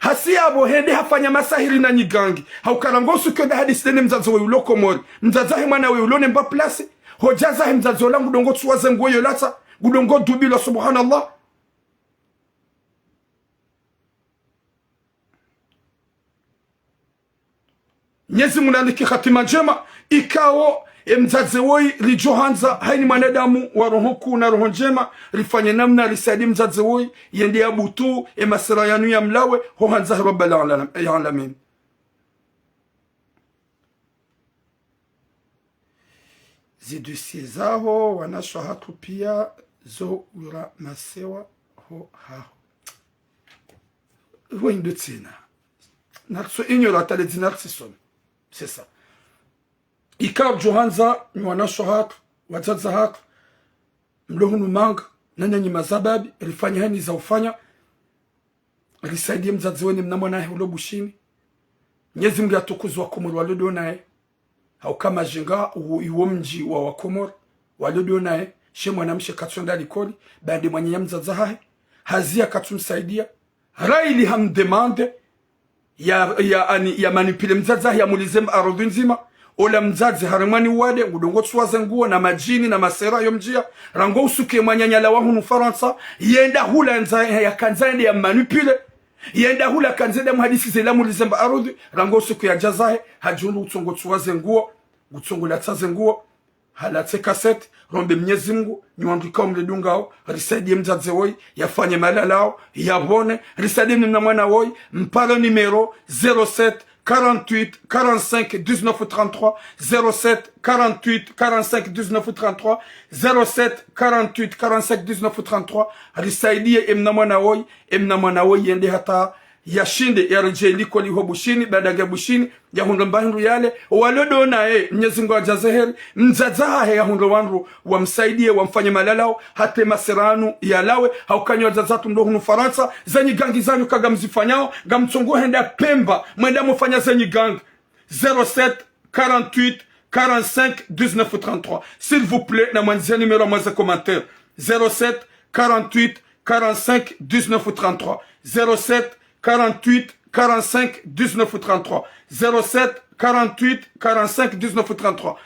Hasi yapvo hende hafanya masahiri na nyigangi. Hauka rangu usuku yenda hadisi dene mdzadze woyi ulo Komori. Mdzadze wahe mwana woyi ulo ne mba place. Hojaza he mdzadze ola ngudo ngo tsuwa ze nguo yo latsa. Ngudo ngo dubilwa, subhanallah. Mnyezi Mungu nanike hatima njema, ikao, e mdzadze woyi, ridjo handza, hayini mwanadamu, wa roho kuu na roho njema, rifanye namna risaidie mdzadze woyi, yende ya butu, e masera yanu ya mlawe, ho handza he Rabbal alam-, ya alamin. Zi dossier zaho, wanashe hatru pia, zo ura masewa, ho haho. Wo indo tsina. Natso ignora tale dzina tsisome. C'est ça. Ikao ridjo handza, nyi wanashe hatru, wadzadze hatru, mlo hunu manga, na nyanyi mazababi, rifanye hayini za ufanya, risaidie mdzadze wenyi mna mwana he ulo Bushini. Mnyezi Mungu yatukuze wa Komori walo do naye. Hauka majenga u-, iwo mdji wa wa Komori, walo do naye, she mwanamshe katsu enda likoli, bande mwananya mdzadze hahe, hazia katsu msaidia, raili hamdemande, ya, ya, ani, ya manipule mdzadze hahe, yamulize mba arudhu ndzima, ola mdzadze harumwa ni wade, ngudo ngo tsuwa ze nguo, na madjini, na masera yo mdjia, rangu usuku ye mwananya lawa hunu Farantsa, yenda hula ndza, yakandza yende ya manipule, yenda hula kandza yende muhadisi ze ila mulize mba arudhu, rangu usuku ya jaza he, hadjundu utsongo tsuwa ze nguo, utsongo latsa ze nguo, halatse cassette, rombe Mnyezi Mungu, nyi wandru ikao mridungao, risaidie mdzadze woyi, yafanye malalao, yapvone, risaidie mna mwana woyi, mparo numéro zéro sept quarante-huit quarante-cinq dix-neuf trente-trois, zéro sept quarante-huit quarante-cinq dix-neuf trente-trois, zéro sept quarante-huit quarante-cinq dix-neuf trente-trois, risaidie e mna mwana woyi, e mna mwana woyi yende hata yashinde, yaredjei likoli ho Bushini, baada nge Bushini, yahundre mba hindru yale, walo do naye, Mnyezi Mungu ajaze heri, mdzadze hahe yahundre wandru, wamsaidie, wamfanye malalao, hata e masera yanu yalawe, hauka nyi wadzadze hatru mlo hunu Farantsa, ze nyigangi zanyu ka ngamzifanyao, ngamtsongo henda Pemba, mwenda mufanya ze nyigangi. Zéro sept quarante-huit quarante-cinq dix-neuf trente-trois. S'il vous plaît, na mwandzia numéro mwa ze commentaire. Zéro sept quarante-huit quarante-cinq dix-neuf trente-trois. Zéro sept quarante-huit quarante-cinq dix-neuf trente-trois. Zéro sept quarante-huit quarante-cinq dix-neuf trente-trois.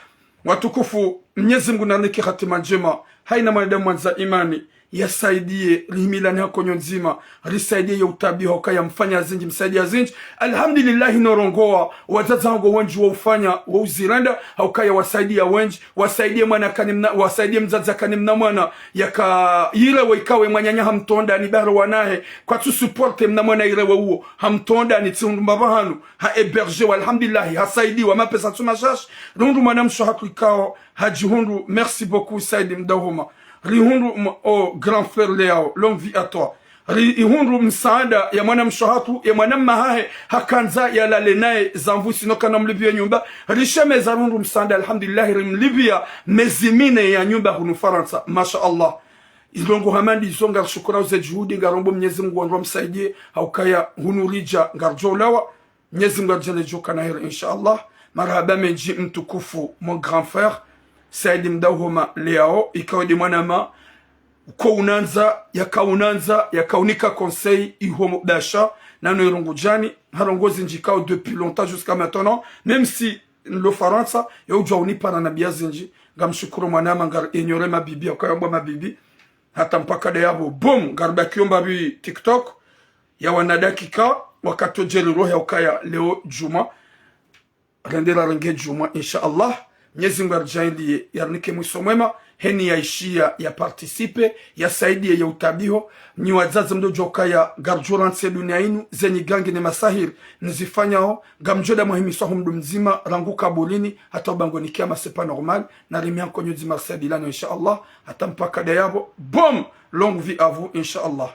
Watukufu, Mnyezi Mungu nanike hatima njema. Hayina mwanadamu mwandza imani, yasaidie, rihimilane ha konyo ndzima, risaidie ye utabiha ukaya mfanya zindji, msaidia zindji. Alhamdulillahi, norongoa, wadzadze hangu wendji wa ufanya, wa uzirenda, ha ukaya wasaidia wendji, wasaidie mwana kani mna, wasaidie mdzadze kani mna mwana, yaka yirewe ikawe mwananya hamtondani bahari wanahe, kwatsu supporte mna mwana yirewe uwo, hamtondani tsihundru mbapvi hanu, ha héberger wa alhamdulillahi, hasaidiwa mapesa tsu mashashi, rihundru mwanamshe hatru ikao, hadjihundru, merci beaucoup, Saidi Mdahoma. Rihundru, m-, oh, grand frère Léao, longue vie à toi. Ri ihundru msaada ya mwanamshe hatru, ya mwanamma hahe, hakandza yalale naye zamvusi no kana mlipviye nyumba. Rishemeza rihundru msaada, alhamdulillah, rimlipviya mezi mine ya nyumba hunu Farantsa. Masha Allah. Izo ndrongo hama ndizo, ngarishukuru ze juhudi, ngarombo Mnyezi Mungu wandru wamsaidiye, haukaya hunu ridja ngaridjo ulawa. Mnyezi Mungu aridjaanliye djo kana heri, insha Allah. Marahaba mendji mtukufu, mon grand frère, Saidi Mdahoma Leao, ikao nde mwanama, ko unandza, yaka unandza, yaka unika conseil, iho Mubasha, nano irungu djani, harongozi ndjikao depuis longtemps jusqu'à maintenant, même si nilo Farantsa, ya udjua unipara na biya zindji, ngamshukuru mwanama, ngari ignore mabibi, yaka yambwa mabibi, hata mpaka nde yapvo, boum, ngaribaki yo mbapvi TikTok, ya wana dakika, wakati odjeri roho ya ukaya leo djumwa, rendera renge djumwa, insha Allah. Mnyezi Mungu aridjaanliye, yarinike mwiso mwema, heni yaishiya, ya participe, ya saidiye, ya utabiho. Nyi wadzadze mdodjo ukaya ngaridjo rantsi ye duniya inu, ze nyigangi ne masahiri nizifanyao, ngamdjo nda mwahimiswa ho mdru mdzima, rangu kaburini, hata ubangoni kiyama, c'est pas normal, na rimiya nkonyo dzi marsa bilano, insha Allah, hata mpaka nde yapvo, boum, longue vie à vous, insha Allah.